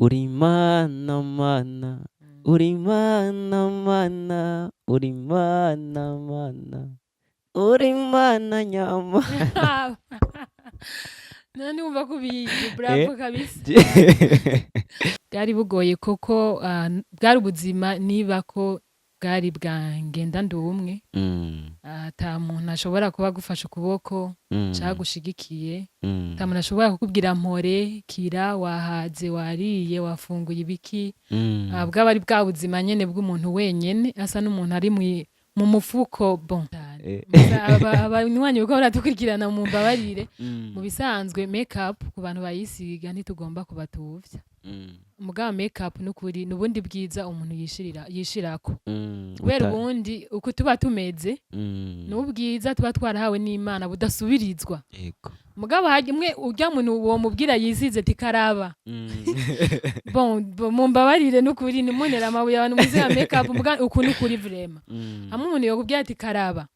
Uri Mana, Mana, uri Mana, Mana, uri Mana, Mana, uri Mana nyama. None wumva ko ubizi? Bravo kabisa. Bwari bugoye koko, bwari ubuzima niba ko bwari bwa ngenda ndumwe. Ata muntu ashobora kuba agufashe ukuboko canke agushigikiye, ata muntu ashobora kukubwira mpore, kira, wahaze, wariye, wafunguye ibiki. Bwaba ari bwa buzima nyene bw'umuntu wenyene, asa n'umuntu ari mu mufuko, bon. Abanywanyi bariko baradukurikirana, mumbabarire. Mu bisanzwe make up ku bantu bayisiga ntitugomba kubatuvya. Mugabo make up n'ukuri n'ubundi bwiza umuntu yishirira, yishirako, kubera ubundi uko tuba tumeze n'ubwiza tuba twarahawe n'Imana budasubirizwa. Mugabo harya umwe urya muntu womubwira yisize ati karaba. Bon, mumbabarire n'ukuri, nimuntere amabuye abantu muzi make up, muga uku n'ukuri vraiment. Hamwe umuntu yokubwira ati karaba,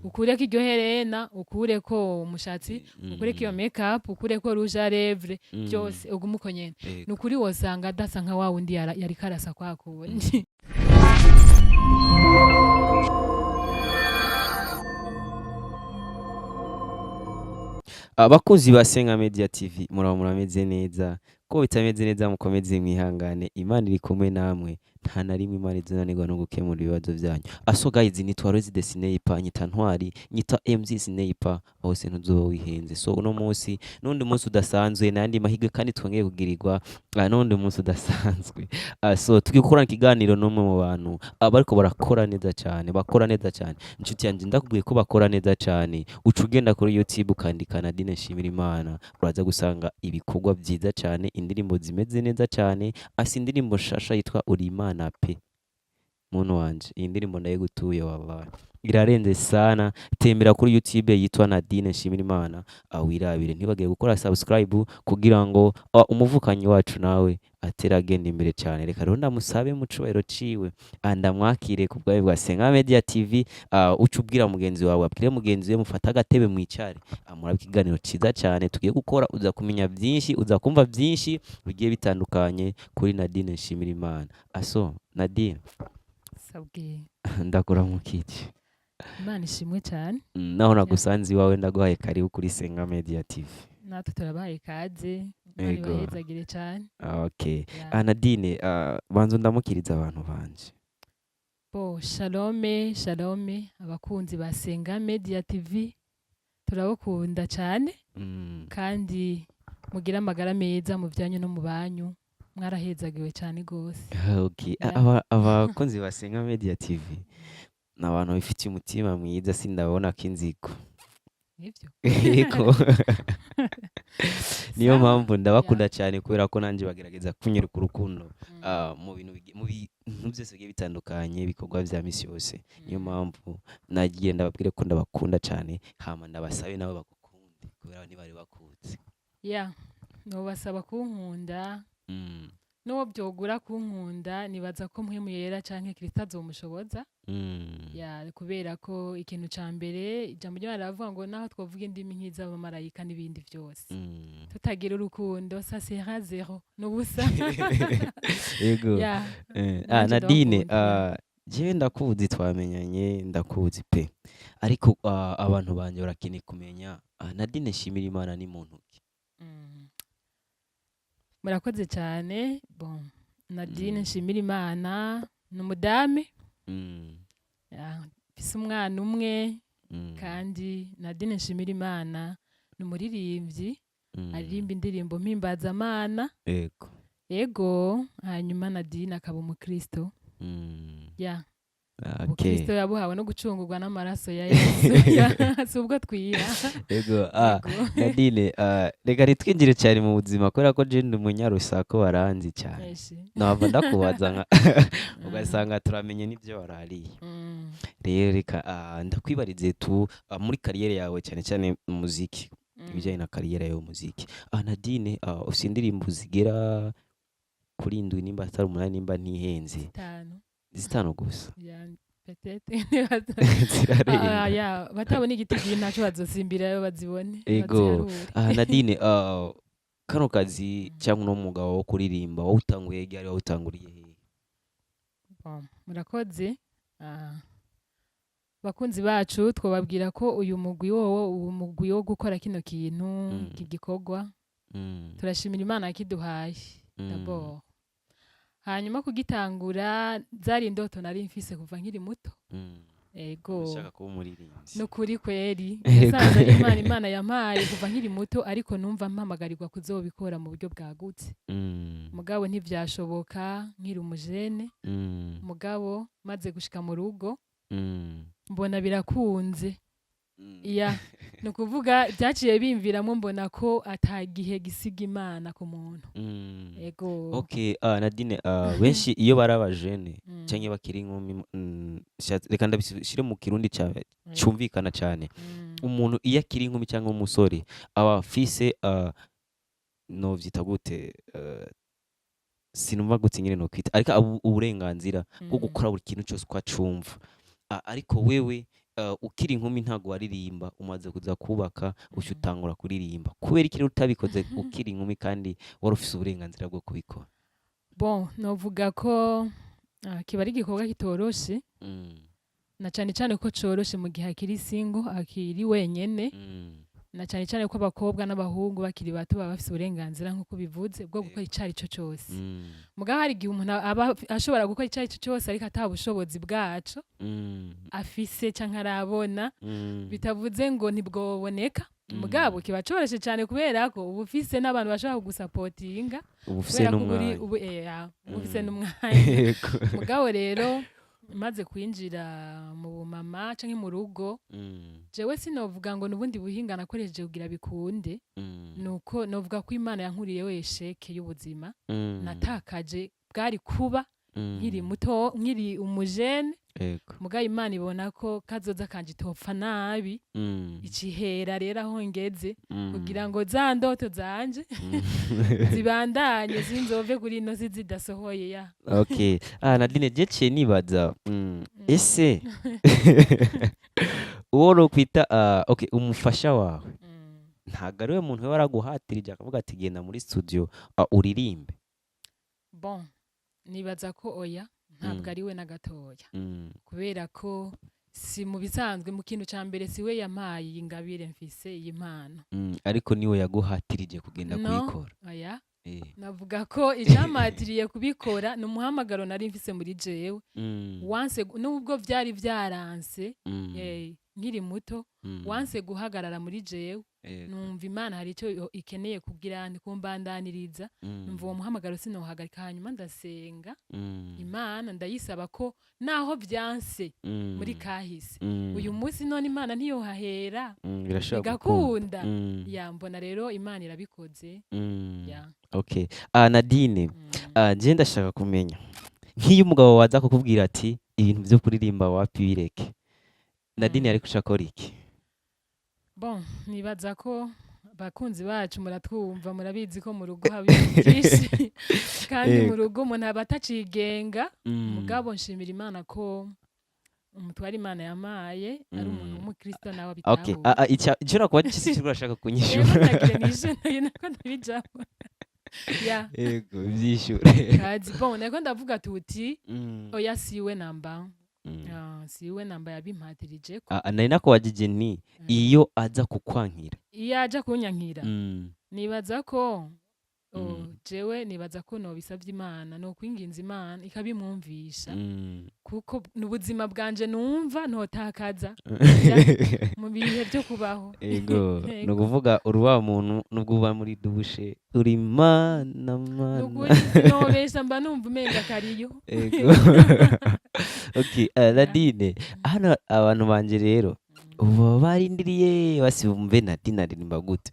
ukureko iryo herena, ukureko umushatsi, ukureko iyo make up, ukureko rouge à lèvres, byose ugume uko nyene, nukuri wosanga adasa nka wa wundi yariko arasa kwa kundi. Abakunzi ba Senga Media TV, muraba murameze neza? Ko bitameze neza, mukomeze mwihangane, Imana iri kumwe namwe. Nta na rimwe Imana izonanirwa no gukemura ibibazo byanyu. Aso guys, nitwa Rose de Sniper, nyita Ntwari, nyita MZ Sniper, hose ntuzoba wihenze. So uno munsi n'undi munsi udasanzwe, n'andi mahirwe kandi twongeye kugirirwa, n'undi munsi udasanzwe. So tugiye gukorana ikiganiro n'umwe mu bantu bariko barakora neza cyane, bakora neza cyane. Inshuti yanjye, ndakubwiye ko bakora neza cyane, uca ugenda kuri YouTube ukandika Nadine Nshimirimana, uraza gusanga ibikorwa byiza cyane, indirimbo zimeze neza cyane. Asa indirimbo shasha yitwa Uri Imana pe. Muntu wanje, iyi ndirimbo ndayigutuye, wallahi irarenze sana. Tembera kuri YouTube yitwa Nadine Nshimirimana, awirabire. Ntibagire gukora subscribe kugira ngo umuvukanyi wacu nawe atera agenda imbere cyane. Reka rero ndamusabe mu cubahiro ciwe, ndamwakire ku bwawe bwa Senga Media TV. Uca ubwira mugenzi wawe, abwire mugenzi we, mufate agatebe mwicare, murabe ikiganiro ciza cyane tugiye gukora. Uza kumenya byinshi, uza kumva byinshi bigiye bitandukanye kuri Nadine Nshimirimana. Aso Nadine, Sabwe. ndakuramukije. Imana ishimwe cyane. Naho nagusanze iwawe, ndaguhaye karibu kuri Senga Media TV. Natwe turabahaye ikaze. Imana ibahezagire cyane. Okay. Yeah. Nadine, banza ndamukiriza abantu banje. Bo, shalome, shalome abakunzi ba Senga Media TV, turabakunda cyane. Kandi mugire amagara meza mu byanyu no mu banyu, mwarahezagiwe cyane rwose. Okay. Yeah. Abakunzi ba Senga Media TV ni abantu bifitiye umutima mwiza, sindabona ko inzigo. Nibyo. Yego, niyo Sawa. mpamvu ndabakunda cyane, kubera ko nanjye bagerageza kunyereka urukundo mu bintu byose bigiye bitandukanye, ibikorwa vya misi yose. Niyo mpamvu nagiye ndababwire ko ndabakunda cyane, hama ndabasabe nabo bagukunde, kubera ntibari bakuzi. Ya, nobasaba kunkunda. N'uwo byogura kunkunda, nibaza ko Mpwemu Yera canke Kristo azomushoboza. Ya, kubera ko ikintu ca mbere, ijambo ry'Imana riravuga ngo naho twovuga indimi nk'iz'abamarayika n'ibindi byose, tutagira urukundo, ça sera zéro, n'ubusa. Yego. Ya. Ah, Nanje Nadine, ndabakunda. Jewe ndakuzi, twamenyanye, ndakuzi pe, ariko abantu banje barakeneye kumenya Nadine Nshimirimana ni muntu ki? Murakoze cyane. Bon, Nadine Nshimirimana ni umudame. Ya, mfise umwana umwe. Kandi Nadine Nshimirimana ni umuririmbyi, aririmba indirimbo mpimbazamana. Yego, hanyuma Nadine akaba umukristo. Ya. Ubukristo yabuhawe no gucungurwa n'amaraso ya Yesu. Ya, si ubwo twira. Yego. Yego. Nadine, reka ntitwinjire cyane mu buzima, kubera ko je ndi umunyarusako, baranzi cyane. Eshi. Nahava ndakubaza nka ugasanga turamenye n'ibyo warariye. Rero reka ndakwibarize tu, muri carrière yawe, cyane cyane mu muziki, ibijyanye na carrière yawe mu muziki. Nadine, ufite indirimbo zigera kuri indwi, nimba atari umunani, nimba ntihenze. 5. 5 gusa? Ya, peut-être. Zirarenga. Ya, batabona igiti gihe ntaco bazosimbirayo bazibone. Ego. Baziharure. Nadine, Kano kazi cyangwa uno mwuga wo kuririmba wawutanguye ryari? Wawutanguriye hehe? Bon, murakoze. Bakunzi bacu, twababwira ko uyu mugwi wowo, uwo mugwi wo gukora kino kintu, iki gikorwa, turashimira Imana yakiduhaye d'abord. Hanyuma kugitangura zari indoto nari mfise kuva nkiri muto. Ego. Ushaka kuba umuririmbyi? Nukuri kweri, Ego. nasanze ari Imana yampaye kuva nkiri muto, ariko numva mpamagarirwa kuzobikora mu buryo bwagutse. Mugabo ntivyashoboka nkiri umujene. Mugabo maze gushika mu rugo, mbona birakunze. Iya, ni ukuvuga byaciye bimviramo, mbona ko ata gihe gisiga Imana ku muntu. Ego. Okay, Nadine, benshi iyo bari abajene canke bakiri inkumi, reka ndabishire mu Kirundi cumvikana cane. Umuntu iyo akiri inkumi cyangwa umusore aba afise, novyita gute, sinumva gute nyene nokwita, ariko uburenganzira bwo gukora buri kintu cyose uko acumva. Ariko wewe, ukiri inkumi ntabwo waririmba. Umaze kuza kubaka uca utangura kuririmba. Kubera iki rero utabikoze ukiri inkumi kandi wari ufise uburenganzira bwo kubikora? Bon, novuga ko kiba ari igikorwa kitoroshe, na cane cane ko coroshe mu gihe akiri single, akiri wenyene, na cane cane ko abakobwa n'abahungu bakiri bato baba bafise uburenganzira, nk'uko bivuze, bwo gukora ico ari cyo cose. Mugabo hari igihe umuntu aba ashobora gukora ico ari cyo cose ariko ata bushobozi bwaco afise canke arabona. Bitavuze ngo ntibwoboneka. Mugabo kiba coroshe cane kubera ko uba ufise n'abantu bashobora kugusapotinga, uba ufise kubera ko uba uri n'umwanya. ubu uba ufise n'umwanya. Mugabo rero maze kwinjira mu bumama canke mu rugo, jewe sinovuga ngo n'ubundi buhinga nakoresheje kugira bikunde. Nuko novuga ko Imana yankuriyeho échec y'ubuzima natakaje bwari kuba nkiri muto, nkiri umujene. Mugabo Imana ibona ko kazoza kanje itopfa nabi, icihera rero aho ngeze kugira ngo za ndoto zanje zibandanye, zinzove kuri ino si zidasohoye ya. Okay, Nadine, je ciye nibaza, ese uwo nokwita, okay, umufasha wawe, ntabwo ari we muntu we waraguhatirije akavuga ati: "Genda muri studio, uririmbe"? Bon, nibaza ko oya, ntabwo ari we na gatoya, kubera ko si mu bisanzwe, mu kintu ca mbere si we yampaye iyi ngabire mfise, iyi mpano. Ariko niwe yaguhatirije kugenda No. kuyikora? Oya. Navuga ko icampatiriye kubikora ni umuhamagaro nari mfise muri jewe wanse, nubwo vyari vyaranse nkiri muto, wanse guhagarara muri jewe. Numva Imana hari icyo ikeneye kugira kumbandaniriza. Numva uwo muhamagaro sinohagarika. Hanyuma ndasenga Imana, ndayisaba ko naho vyanse muri kahise, uyu munsi none Imana ntiyohahera Birashobora gukunda. bigakunda. Ya, mbona rero Imana irabikoze. Ya. Okay, Nadine, je ndashaka kumenya, nk'iyo umugabo waza kukubwira ati: "Ibintu byo kuririmba wapi, bireke", Nadine yari kuca akora iki? Bon, nibaza ko bakunzi bacu muratwumva, murabizi ko mu rugo haba ibintu byinshi, kandi mu rugo umuntu aba atacigenga. Mugabo nshimira Imana ko umutware Imana yamaye ari umuntu w'umukristo, nawe abitahura. Ico nakuba gisi kiriko urashaka Rero kunyishura. Ndagire nishe nako ndabijamo ya. Yego, vyishure. Kazi. Bon, nako ndavuga tuti oya, siwe namba. Siwe namba yabimpatirije ko. Nari nakubajije nti iyo aza kukwankira. Iyo aja kunyankira, nibaza ko jewe nibaza ko nobisavye Imana, nokwinginza Imana ikabimwumvisha, kuko ni ubuzima bwanje numva ntotakaza mu bihe byo kubaho. Ego, ni Ego. ukuvuga uri wa muntu nubwo uba muri douche uri Mana, Mana. Nukuri sinobesha, mba numva umenga kariyo. Ego. Okay, Nadine, hano abantu banje rero ubu baba barindiriye basi bumve Nadine aririmba gute.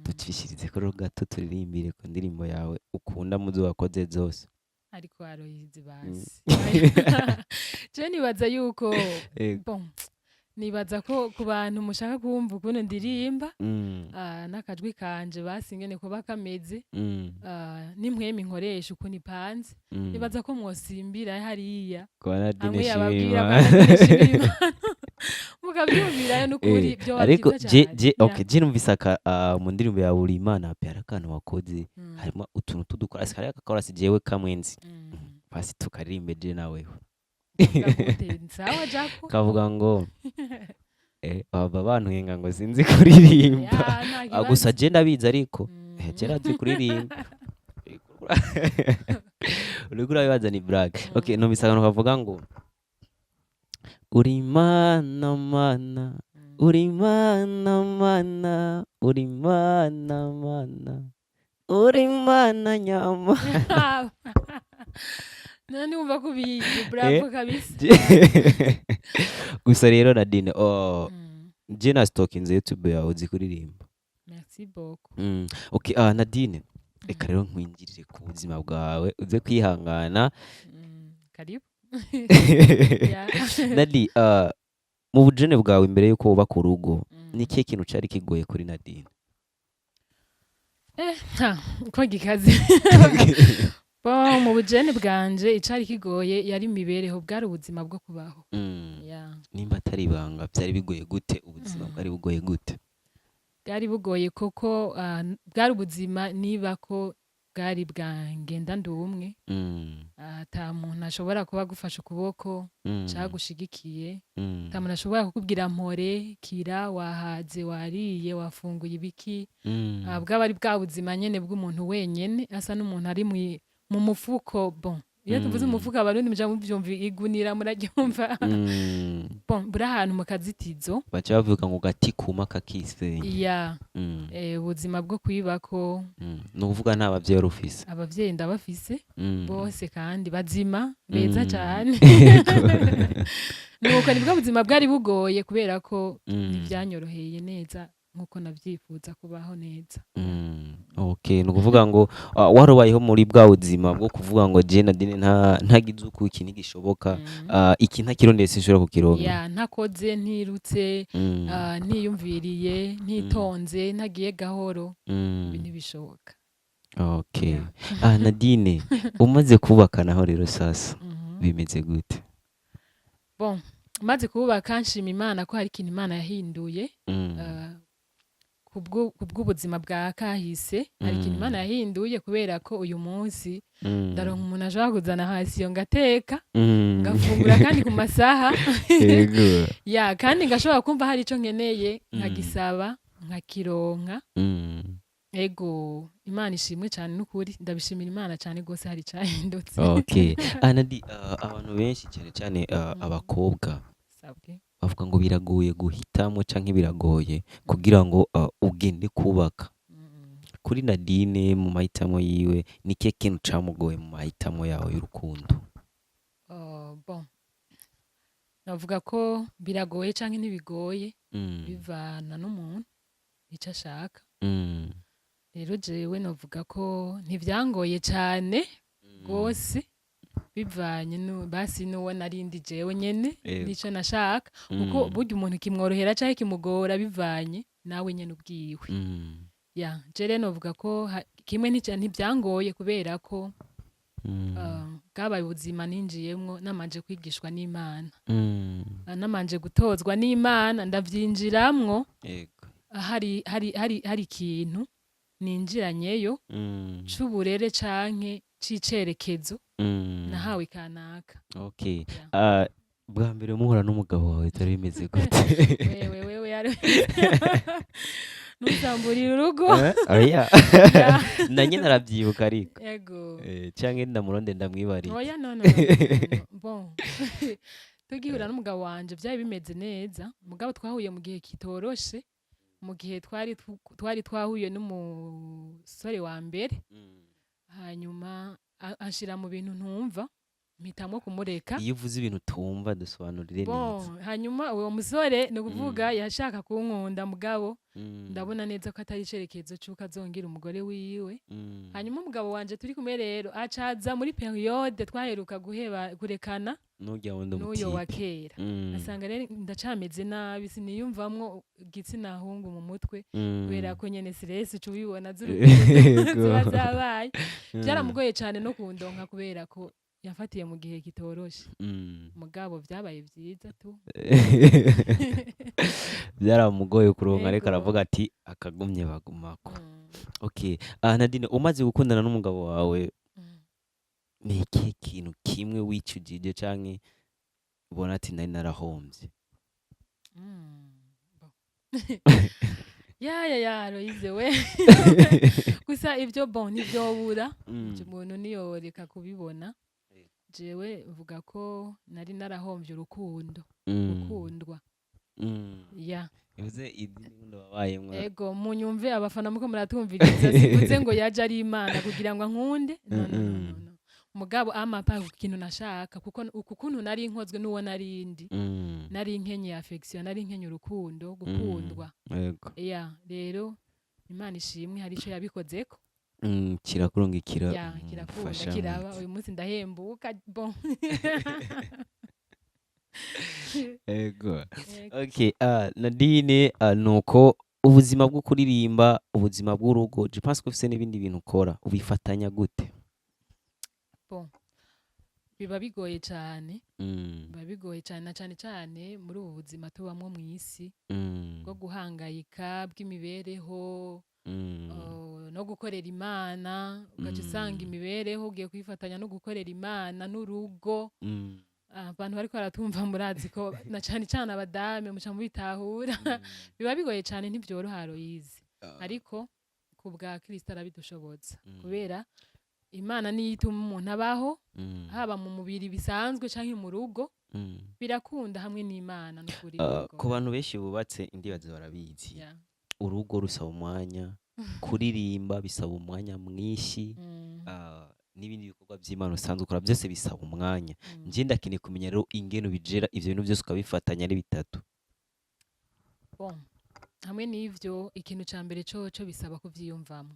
Ducishirize ko gato turirimbire ku ndirimbo yawe ukunda muzo wakoze zose. Ariko Aloyizi, basi je nibaza yuko Ego. bon, nibaza ko ku bantu mushaka kumva ukuntu ndirimba, n'akajwi kanje basi ingene kuba kameze, n'impwemu inkoresha ukuntu ipanze, nibaza ko mwosimbira hariya Kwa Nadine hamwe yababwira Shimira. kwa Nadine Shimira. Mukabyumvirayo n'ukuri, byoba Ariko byiza je cyane. je okay, je numvise aka mu ndirimbo yawe Uri Imana pe, hari akantu wakoze, harimo utuntu tudukorasi, hariho agakorasi jewe kamwe nzi. Basi tukaririmbe je naweho. Kavuga gute? Sawa, Jaco. Kavuga ngo baba bantwenga ngo sinzi kuririmba. Ya, nta Ah, gusa kibazo. je ndabizi ariko je ndazi kuririmba, uriko urabibaza ni blague. Okay, numvise akantu kavuga ngo uri Imana mana, uri Imana mana, uri Imana mana, uri Imana nyama. None wumva ko ubizi, bravo kabisa. Gusa rero Nadine, oh, je na stalkinze YouTube yawe, uzi kuririmba. Merci beaucoup. Okay, Nadine, reka rero nkwinjirire ku buzima bwawe, uze kwihangana. Karibu. Yeah. Nadi, mu bujene bwawe imbere yuko wubaka urugo, ni ikihe kintu cari kigoye kuri Nadine? Ha, ko gikaze. Bon, mu bujene bwanje icari kigoye yari imibereho, bwari ubuzima bwo kubaho. Yeah. Nimba atari ibanga, byari bigoye gute? Ubuzima bwari bugoye gute? Bwari bugoye kuko bwari ubuzima niba ko bwari bwa ngenda ndi umwe, ata muntu ashobora kuba agufashe ukuboko canke agushigikiye, ata muntu ashobora kukubwira mpore, kira, wahaze, wariye, wafunguye ibiki. Bwaba ari bwa buzima nyene bw'umuntu wenyene, asa n'umuntu ari mu mufuko. Bon, iyo tuvuze umufuko, Abarundi muja muvyumva igunira, muraryumva. Bon, buri ahantu mu kazitizo. Baca bavuga ngo gati kuma kakisenya. Ya. Ubuzima bwo kwibako. Ni ukuvuga nta bavyeyi wari ufise? Abavyeyi ndabafise bose kandi bazima, beza cane. Nuko nibwo buzima bwari bugoye kubera ko ntivyanyoroheye neza nkuko navyifuza kubaho neza. Okay, ni ukuvuga ngo warubayeho muri bwa buzima bwo kuvuga ngo je Nadine nta ntagize uku iki ntigishoboka, iki ntakirondeye sinshobora kukironka. Ya, ntakoze, ntirutse, ntiyumviriye, ntitonze, ntagiye gahoro, ibi ntibishoboka. Okay. Yeah. Nadine, umaze kubaka naho rero sasa bimeze gute? Bon, maze kubaka nshima Imana ko hari ikintu Imana yahinduye. Kubw'ubuzima bwa kahise hari ikintu Imana yahinduye kubera ko uyu munsi ndaronka umuntu ashobora kuzana hasi iyo ngateka, ngafungura kandi ku masaha. Ya, kandi ngashobora kumva hari ico nkeneye, nkagisaba, nkakironka. Ego, Imana ishimwe cyane n'ukuri, ndabishimira Imana cyane rwose, hari icahindutse. Okay. Nadi, abantu benshi cyane cyane abakobwa Sabwe. bavuga ngo biragoye guhitamo canke biragoye kugira ngo ugende kubaka. Kuri Nadine mu mahitamo yiwe, ni kihe kintu camugoye mu mahitamo yawe y'urukundo? Oh, bon, navuga ko biragoye canke ntibigoye, bivana n'umuntu ico ashaka. Rero jewe novuga ko ntivyangoye cane rwose, bivanye basi n'uwo narindi jewe nyene nico nashaka, kuko burya umuntu kimworohera canke kimugora bivanye nawe nyene ubwiwe. Ya, je rero novuga ko kimwe ntivyangoye kubera ko bwabaye ubuzima ninjiyemwo namanje kwigishwa n'Imana. Namanje gutozwa n'Imana, ndavyinjiramwo. Hari ikintu ninjiranyeyo c'uburere canke c'icerekezo nahawe kanaka. Okay. Yeah. Bwa mbere muhura n'umugabo wawe byari bimeze gute? Wewe wewe yari ntusamburire urugo. Eh? Oya. Ya. Na nyine arabyibuka ariko. Ego. Canke ndamuronde ndamwibarire. Oya, no, no, no, no, no. Bon, tugihura n'umugabo wanje byari bimeze neza, mugabo twahuye mu gihe kitoroshe, mu gihe twari twahuye n'umusore wa mbere, hanyuma anshira mu bintu ntumva, mpitamwo kumureka. Iyo uvuze ibintu utumva, dusobanurire neza. Bon, hanyuma uwo musore, ni ukuvuga yashaka kunkunda, mugabo ndabona neza ko atari icerekezo c'uko azongera umugore wiwe. Hanyuma umugabo wanje turi kumwe rero acaza muri période twaheruka guheba, kurekana N'urya wundi n'uyo wa umutipe. kera. Asanga rero ndacameze nabi, siniyumvamwo igitsina hungu mu mutwe, kubera ko nyene stress uca ubibona z'urukundo ziba zabaye. Byaramugoye cane no kundonka kubera ko Yafatiye mu gihe kitoroshe. Mugabo vyabaye vyiza tu. Byaramugoye kuronka, ariko aravuga ati akagumye bagumako. Okay, Nadine, umaze gukundana n'umugabo wawe, ni ikihe kintu kimwe wicujije canke ubona ati nari narahombye? Bon. Ya ya ya, Aloyize we, gusa ivyo, bon, ntivyobura. Ivyo umuntu niyoreka kubibona. Jewe mvuga ko nari narahomvye urukundo, gukundwa. Ya. Bivuze izindi nkundo wabayemwo. Ego, munyumve abafana muko muratumviriza, sivuze ngo yaje ari Imana kugira ngo ankunde, no, no, no, no, no. Mugabo amapa ku kintu nashaka, kuko uku kuntu nari nkozwe n'uwo narindi, nari nkenye affection, nari nkenye urukundo, gukundwa. Ya, rero Imana ishimwe, hari ico yabikozeko. Kirakurungikira Ya, kirakunda. Umufasha Kiraba. mwiza. Uyu munsi ndahembuka, bon. Ego. Ego. Okay, Nadine, nuko ubuzima bwo kuririmba, ubuzima bw'urugo, je pense ko ufise n'ibindi bintu ukora, ubifatanya gute? Bon, biba bigoye cane. Biba bigoye cane, na cane cane muri ubu buzima tubamwo mw'isi bwo guhangayika bw'imibereho, no gukorera Imana, ugaca usanga imibereho ugiye kuyifatanya no gukorera Imana n'urugo. Abantu bariko baratumva, murazi ko na cane cane abadame muca mubitahura, biba bigoye cane, ntivyoroha, Aloyize, ariko ku bwa Kristo arabidushoboza, kubera Imana niyo ituma umuntu abaho, haba mu mubiri bisanzwe canke mu rugo. Birakunda hamwe n'Imana n'ukuri. Yego. Ku bantu benshi bubatse, indibazo barabizi, urugo rusaba umwanya, kuririmba bisaba umwanya mwinshi, n'ibindi bikorwa by'Imana usanzwe ukora byose bisaba umwanya. Nje ndakeneye kumenya rero ingene ubijera ivyo bintu byose, ukabifatanya ari bitatu. Bon, hamwe n'ivyo, ikintu ca mbere coco bisaba kuvyiyumvamo.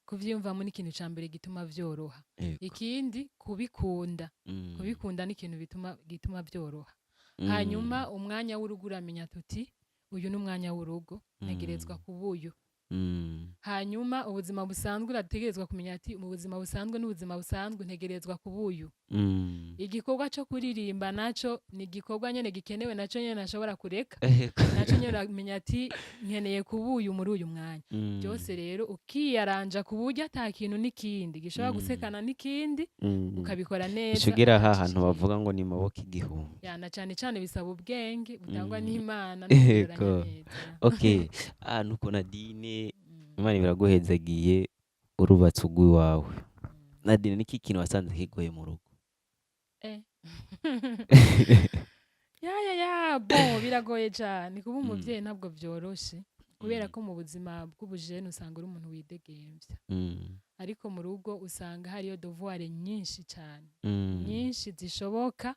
Kuvyiyumvamo ni ikintu ca mbere gituma vyoroha. Ikindi, kubikunda. Kubikunda ni ikintu gituma vyoroha. Hanyuma umwanya w'urugo, uramenya tuti uyu ni umwanya w'urugo, ntegerezwa kuba uyu. Hanyuma ubuzima busanzwe, urategerezwa kumenya ati mu buzima busanzwe n'ubuzima busanzwe ntegerezwa kuba uyu. Igikorwa co kuririmba naco ni igikorwa nyene gikenewe, naco nyene ntashobora kureka. Naco nyene uramenya ati nkeneye kuba uyu muri uyu mwanya. Byose rero ukiyaranja ku buryo ata kintu n'ikindi gishobora gusekana n'ikindi, ukabikora neza. Ugera ha Ataco hantu kindi. bavuga ngo ni maboko igihumbi. Ya, na cane cane bisaba ubwenge butangwa n'Imana no kubikoranya neza. Okay, nuko Nadine, Imana biraguhezagiye, urubatse urw'iwawe. Nadine, niki kintu wasanze kigoye mu rugo? Ya ya ya, bon, biragoye cane kuba umuvyeyi, ntabwo vyoroshe, kubera ko mu buzima bw'ubujene usanga uri umuntu widegemvya, ariko mu rugo usanga hariyo devoir nyinshi cane, nyinshi zishoboka,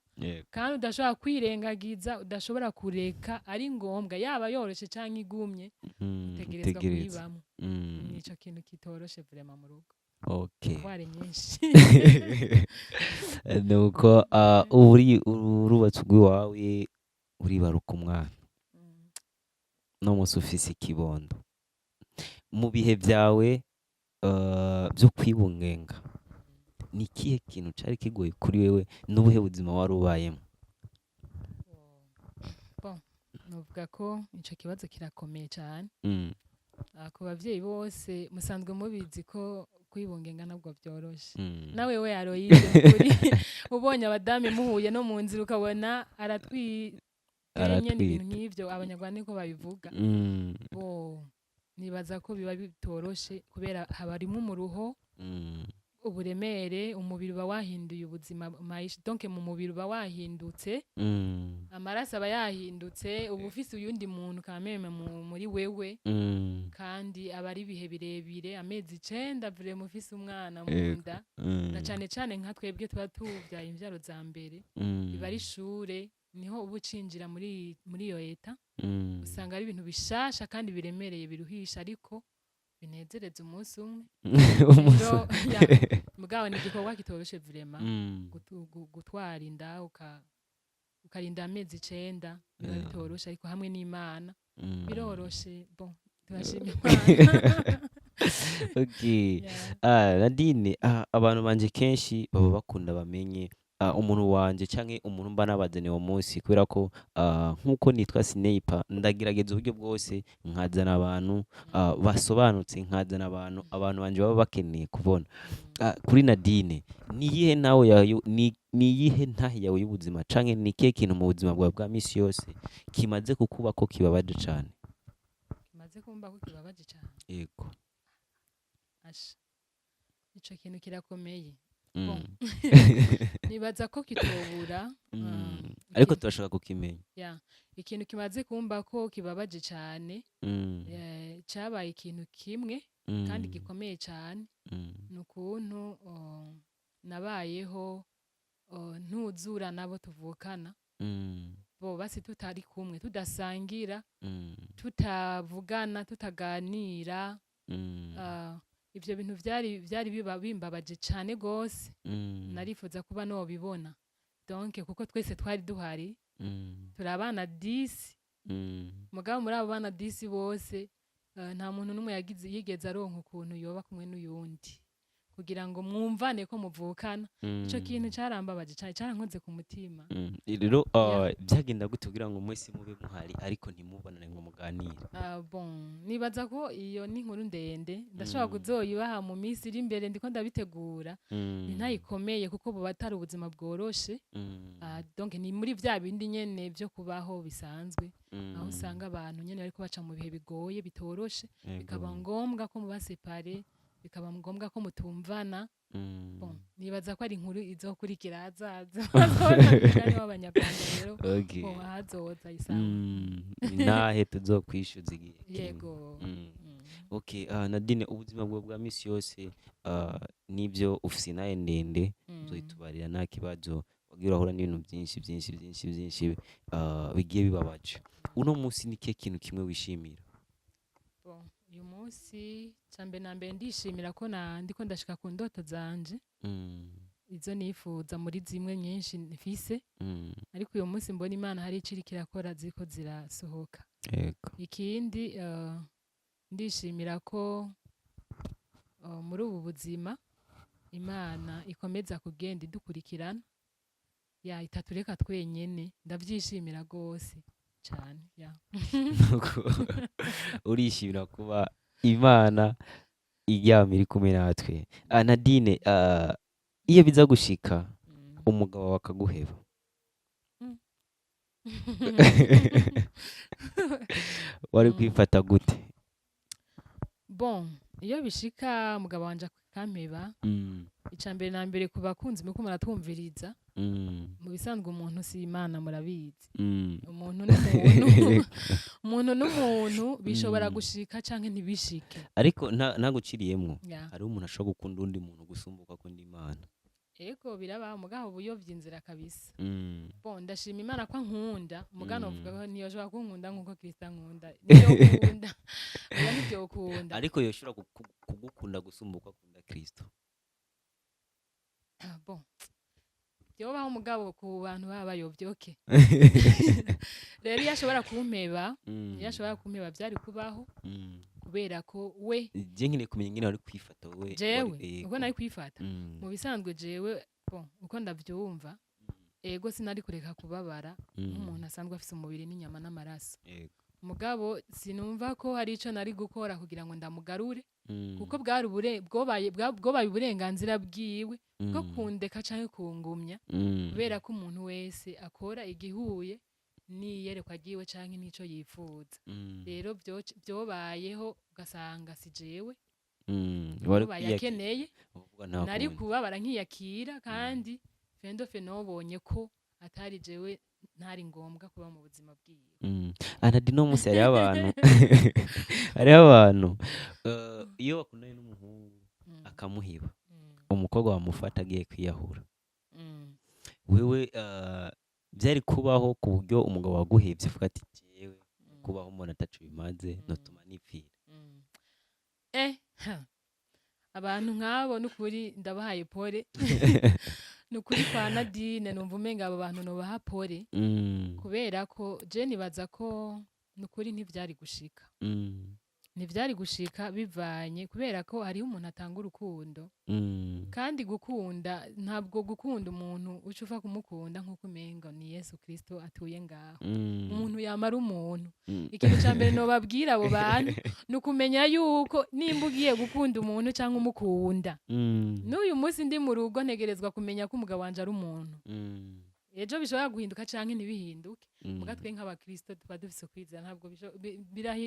kandi udashobora kwirengagiza, udashobora kureka, ari ngombwa, yaba yoroshe canke igumye, utegerezwa utegereza. kuyibamwo. Nico kintu kitoroshe vraiment mu rugo, devoir nyinshi. Nuko uri urubatse urw'iwawe, uribaruka umwana, no munsi ufise ikibondo. Mu bihe byawe byo kwibungenga, ni ikihe kintu cari kigoye kuri wewe, n'ubuhe buzima wari ubayemo? Bon, novuga ko ico kibazo kirakomeye cane. Ku bavyeyi bose, musanzwe mubizi ko kwibungenga ntabwo vyoroshe. Nawe we Aloyize, nukuri ubonye abadame muhuye no mu nzira, ukabona aratwite nyene, ibintu Aratwite. nk'ivyo, Abanyarwanda niko babivuga. Bo nibaza ko biba bitoroshe, kubera haba harimwo umuruho, uburemere, umubiri uba wahinduye ubuzima maisha, donc mu mubiri uba wahindutse, amaraso aba yahindutse, uba ufise uyundi muntu kameme muri wewe, kandi aba ari ibihe birebire, amezi 9 vraiment ufise umwana mu nda, na cane cane nka twebwe tuba tuvyaye imvyaro za mbere, biba ari ishure, niho uba ucinjira muri iyo état, usanga ari ibintu bishasha kandi biremereye, biruhisha, ariko binezereza umunsi umwe. Rero ya, mugabo ni igikorwa kitoroshe vraiment, gutwara inda, ukarinda amezi 9, biba bitoroshe, ariko hamwe n'Imana biroroshe. Bon, turashima Imana. Okay. Yeah. Ah, Nadine, abantu banje kenshi baba bakunda bamenye umuntu wanje canke umuntu mba nabazaniye uwo munsi, kubera ko nkuko nitwa Sniper, ndagerageza uburyo bwose nkazana abantu basobanutse, nkazana abantu banje baba bakeneye kubona. Kuri Nadine, niyihe nawe yawe, niyihe ntahe yawe y'ubuzima, canke ni ikihe kintu mu buzima bwawe bwa misi yose kimaze kukuba ko kibabaje cane? Kimaze kumba ko kibabaje cane? Yego. Asha, ico kintu kirakomeye. Bon. Nibaza ko kitobura. Ariko turashaka kukimenya. Ya, ikintu kimaze kumba ko kibabaje cane, cabaye ikintu kimwe kandi gikomeye cane, ni ukuntu nabayeho ntuzura nabo tuvukana, bo basi tutari kumwe, tudasangira, tutavugana, tutaganira. Ivyo bintu vyari biba bimbabaje cane gose. Narifuza kuba nobibona, donc kuko twese twari duhari, turi abana 10, mugabo muri abo bana 10 bose, nta muntu n'umwe yagize yigeze aronka ukuntu yoba kumwe n'uyundi kugira ngo mwumvane ko muvukana. Ico kintu carambabaje cane, carankoze ku mutima. Rero byagenda gute kugira ngo mwese mube muhari ariko ntimubonane ngo muganire? Ah, bon, nibaza ko iyo ni inkuru ndende, ndashobora kuzoyibaha mu minsi iri imbere, ndiko ndabitegura. Ni ntayikomeye kuko buba atari ubuzima bworoshe. Donc ni muri vya bindi nyene vyo kubaho bisanzwe, aho usanga abantu nyene bariko baca mu bihe bigoye, bitoroshe, bikaba ngombwa ko muba séparés, bikaba ngombwa ko mutumvana. Bon, nibaza ko ari inkuru izokurikira hazaza, bazobona umugani w'Abanyarwanda rero. Bon, ahazoza isawa. Nahe tuzokwishyuza igihe kimwe. Yego. Okay, Nadine, ubuzima bwawe bwa misi yose, nibyo ufise inaye ndende, uzoyitubarira nta kibazo. Wagiye urahura n'ibintu byinshi byinshi byinshi byinshi bigiye bibabaje. Uno munsi ni kihe kintu kimwe wishimira? Bon, uyu munsi cambere na mbere ndishimira ko na ndiko ndashika ku ndoto zanje, izo nifuza muri zimwe nyinshi mfise, ariko uyu munsi mbona Imana hari ico iriko irakora, ziriko zirasohoka. Ikindi, ndishimira ko muri ubu buzima Imana ikomeza kugenda idukurikirana, ya itatureka twenyene. Ndavyishimira gose cane, ya. Nuko urishimira kuba Imana iryama iri kumwe natwe. Nadine, iyo biza gushika umugabo wawe akaguheba, wari kwifata gute? Bon, iyo bishika umugabo wanje akampeba, ica mbere na mbere, ku bakunzi muko muratwumviriza, mu bisanzwe umuntu si Imana, murabizi. Umuntu n'umuntu, umuntu n'umuntu, bishobora gushika canke ntibishike. Ariko ntaguciriyemwo, Ya. hariho umuntu ashobora gukunda undi muntu gusumba uko akunda Imana. Ego, biraba, mugabo buyovye inzira kabisa. Bon, ndashima Imana ko ankunda, mugabo novuga ko ntiyoshobora kunkunda nkuko Kristo ankunda. Ntivyokunda, oya, ntivyokunda. Ariko yoshobora kugukunda gusumba uko akunda Kristo. Ah, bon, vyobaho, mugabo ku bantu baba bayovye, okay. Rero iyo ashobora kumpeba, iyo ashobora kumpeba, vyari kubaho, kubera ko we Je nkeneye kumenya ingene wari kwifata wowe. Jewe? Yego. Uko nari kwifata? Mu bisanzwe jewe, bon, uko ndavyumva, ego, sinari kureka kubabara nk'umuntu asanzwe afise umubiri n'inyama n'amaraso. Mugabo sinumva ko hari ico nari gukora kugira ngo ndamugarure, kuko bwari bwobaye uburenganzira bwiwe bwo kundeka canke kungumya, kubera ko umuntu wese akora igihuye n'iyerekwa ryiwe canke n'ico yifuza. Rero vyobayeho ugasanga si jewe Wari yobaye kwiyakira. akeneye, Uvuga nta nari kundi. kubabara nkiyakira, kandi fendofe nobonye ko atari jewe, ntari ngombwa kuba mu buzima bwiwe. Anadi, no munsi hariho abantu, iyo bakundanye n'umuhungu akamuhiba, umukobwa bamufata agiye kwiyahura. Wewe, byari kubaho ku buryo umugabo waguhevye uvuga ati: "Jewe kubaho umuntu ataco bimaze, notuma nipfira"? Ha. Abantu nk'abo nukuri ndabahaye pole, nukuri kwa Nadine numva umenga abo bantu nobaha pole, kubera ko je nibaza ko nukuri ntivyari gushika. Ntivyari gushika bivanye kubera ko hariho umuntu atanga urukundo, kandi gukunda, ntabwo gukunda umuntu uca uva kumukunda nk'uko umengo ni Yesu Kristo atuye ngaho. Umuntu yamara umuntu. Ikintu ca mbere nobabwira abo bantu ni ukumenya yuko nimba ugiye gukunda umuntu cyangwa umukunda, n'uyu munsi ndi mu rugo ntegerezwa kumenya ko umugabo wanje ari umuntu. Ejo bishobora guhinduka canke ntibihinduke. Muga twe nk'abakristo tuba dufise ukwizera, ntabwo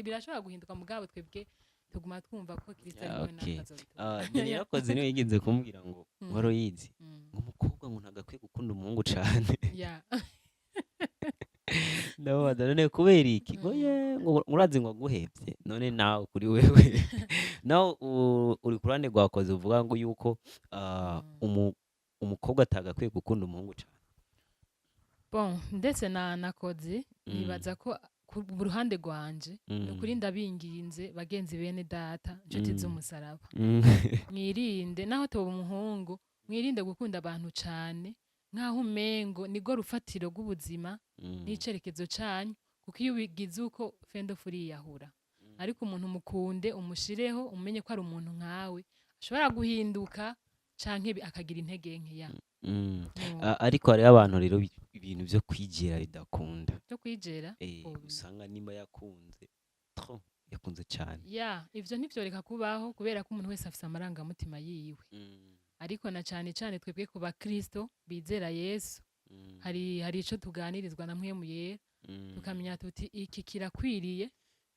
birashobora guhinduka, mugabo twebwe tuguma twumva ko Kristo ari kumwe natwe, azobituma. Ah, Daniel akoze niwe yigeze kumbwira ngo wari uyizi ngo umukobwa ngo ntagakwiye gukunda umuhungu cane. Ndababaza, none kubera iki? Ngo ye, ngo urazi ngo aguhevye. None nawe kuri wewe, nawe uri ku ruhande rwakoze uvuga ngo yuko umukobwa atagakwiye gukunda umuhungu cane? Bon, ndetse na nakoze, nibaza ko ku ruhande rwanje, ni ukuri ndabinginze bagenzi, bene data, inshuti z'umusaraba, mwirinde, naho toba umuhungu, mwirinde gukunda abantu cane nk'aho umengo nirwo rufatiro rw'ubuzima n'icerekezo canyu, kuko iyo ubigize uko fendofu uriyahura. Ariko umuntu mukunde, umushireho, umenye ko ari umuntu nkawe, ashobora guhinduka canke akagira intege nkeya. Ah, ariko hariho abantu rero ibintu vyo kwijera bidakunda. Byo kwijera? Usanga nimba yakunze trop, yakunze cane. Ya, ivyo ntivyoreka kubaho, kubera ko umuntu wese afise amarangamutima yiwe. Ariko na cane cane twebwe ku bakristo bizera Yesu, hari ico tuganirizwa na Mpwemu Yera, tukamenya tuti iki kirakwiriye,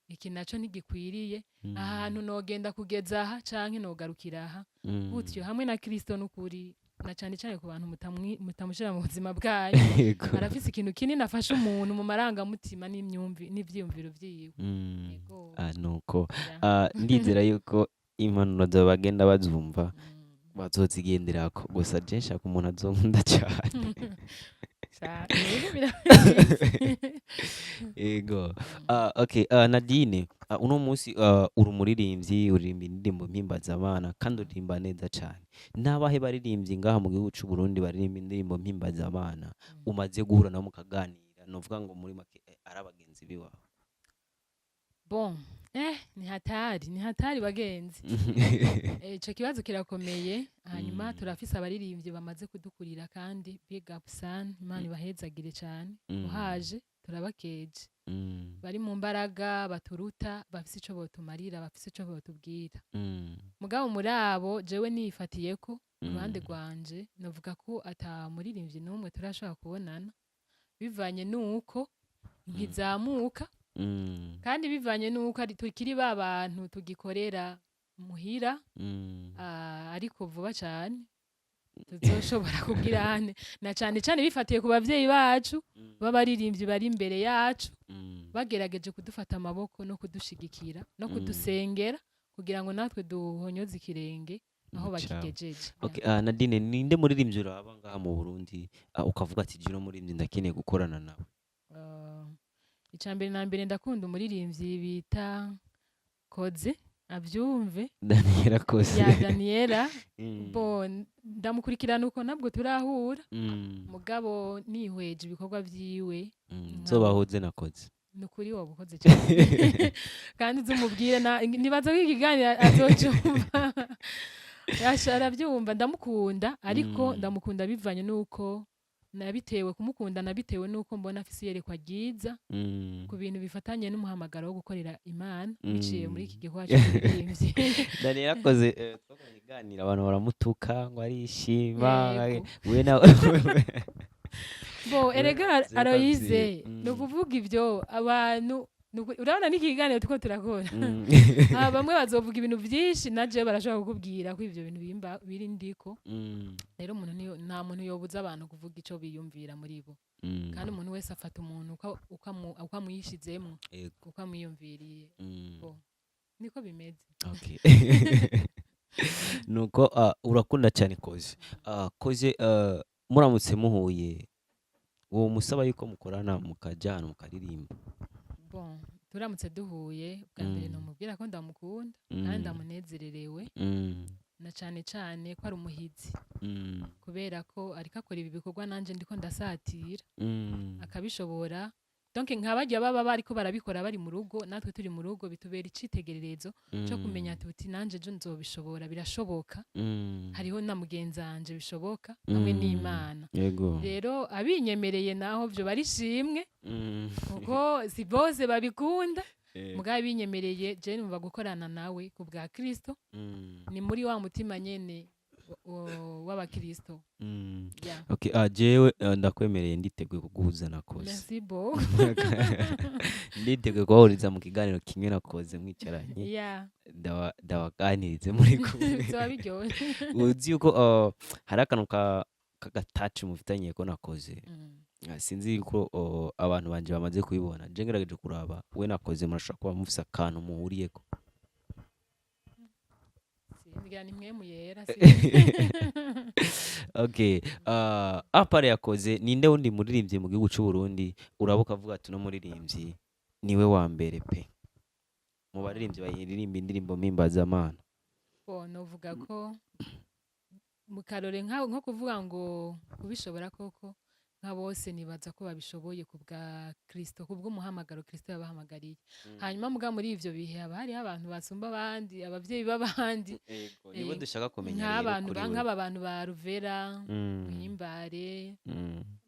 iki naco ntigikwiriye, ahantu nogenda kugeza aha canke nogarukira aha. Gutyo hamwe na Kristo, n'ukuri, na cane cane ku bantu mutamushira mu buzima bwanyu, arafise ikintu kinini afasha umuntu mu marangamutima n'imyumvi n'ivyiyumviro vyiwe. Yego. Ah, nuko Ya. Ah, ndizera yuko impanuro zawe bagenda bazumva, bazozigenderako. Gusa je nshaka umuntu azonkunda cane. Rero Ego. Ah, okay. Ah, Nadine, uno munsi uri umuririmbyi, uririmba indirimbo mpimbazamana kandi uririmba neza cane. N'abahe baririmbyi ngaha mu gihugu c'u Burundi baririmba indirimbo mpimbazamana umaze guhura nabo mukaganira, novuga ngo muri make ari abagenzi biwawe? Bon, ni hatari, ni hatari bagenzi. Ico kibazo kirakomeye. Hanyuma turafise abaririmbyi bamaze kudukurira, kandi big up sana, Imana ibahezagire cane. Uhaje turabakeje, bari mu mbaraga, baturuta, bafise ico botumarira, bafise ico botubwira. Mugabo muri abo jewe nifatiyeko uruhande rwanje, novuga ko ata muririmbyi n'umwe turashobora kubonana, bivanye n'uko nkizamuka, kandi bivanye n'uko ari tukiri ba bantu tugikorera muhira. Ariko vuba cane tuzoshobora kugira ane, na cane cane bifatiye ku bavyeyi bacu b'abaririmbyi bari imbere yacu, bagerageje kudufata amaboko no kudushigikira no kudusengera kugira ngo natwe duhonyoze ikirenge aho Ciao. bakigejeje. Okay, Nadine, ninde muririmbyi uraba ngaha mu Burundi ukavuga ati jino muririmbyi ndakeneye gukorana nawe? Ica mbere na mbere, ndakunda umuririmbyi bita Koze, avyumve. Daniela Koze. Ya, Daniela. Bon, ndamukurikirana uko, ntabwo turahura, mugabo nihweje ibikorwa vyiwe. Nzobahuze na Koze. Ni ukuri woba ukoze cyane, kandi uzumubwire nibaza ko ikiganiro azocumva. Yasha, arabyumva. Ndamukunda, ariko ndamukunda bivanye n'uko nabitewe kumukunda, nabitewe n'uko mbona afise iyerekwa ryiza ku bintu bifatanye n'umuhamagaro wo gukorera Imana biciye muri iki gikorwa cy'uburirimbyi. Daniela Koze, twakoranye ikiganiro, abantu baramutuka ngo arishima. Yego. We nawe? Bo erega Zeka Aroyize, ni ukuvuga ibyo abantu urabona n'iki kiganiro turiko turakora. Ah, bamwe bazovuga ibintu byinshi, na jewe barashobora kukubwira ko ivyo bintu bimba biri ndiko. Rero umuntu nta muntu yobuza abantu kuvuga ico biyumvira muri bo. Kandi umuntu wese afata umuntu uko amwishizemwo, uko amwiyumviriye. Bo niko bimeze. Okay. Nuko urakunda cyane Koze. Koze, muramutse muhuye, uwo musaba yuko mukorana, mukajyana mukaririmba? Bon, turamutse duhuye bwa mbere, nomubwira ko ndamukunda kandi ndamunezererewe, na cane cane ko ari umuhizi, kubera ko ariko akora ibi bikorwa nanje ndiko ndasatira, akabishobora. Donc nka barya baba bariko barabikora bari mu rugo, natwe turi mu rugo, bitubera icitegererezo co kumenya tuti nanje ejo nzobishobora, birashoboka. Hariho na mugenzi wanje bishoboka hamwe n'Imana. Rero abinyemereye naho vyo barishimwe, kuko si bose babikunda. Mugabo abinyemereye, je numva gukorana nawe ku bwa Kristo, ni muri wa mutima nyene w'abakristo. Yeah. Okay, jewe ndakwemereye, nditeguye kuguhuza na Koze. Merci beaucoup. Nditeguye kubahuriza mu kiganiro kimwe na Koze mwicaranye, ndabaganirize muri kumwe. Vyoba biryoshe. Uzi yuko hari akantu k'agataci mufitanye ko nakoze. Sinzi yuko abantu banje bamaze kubibona. Je ngerageje kuraba, we nakoze murashobora kuba mufise akantu muhuriyeko. Sinzi, ni mwe muyera. Okay, à part yakoze, ninde wundi muririmbyi mu gihugu c'u Burundi uraba ukavuga ati uno muririmbyi niwe wa mbere pe mu baririmbyi bayiririmba indirimbo mpimbazamana? Bo novuga ko mu karore nko kuvuga ngo kubishobora koko nka bose, nibaza ko babishoboye ku bwa Kristo, ku bw'umuhamagaro Kristo yabahamagariye. Hanyuma muga muri ivyo bihe haba hariho abantu basumba abandi, abavyeyi b'abandi. Nibo dushaka kumenya rero. Nk'abantu Kuri we. Nk'aba bantu ba Ruvera, Muhimbare,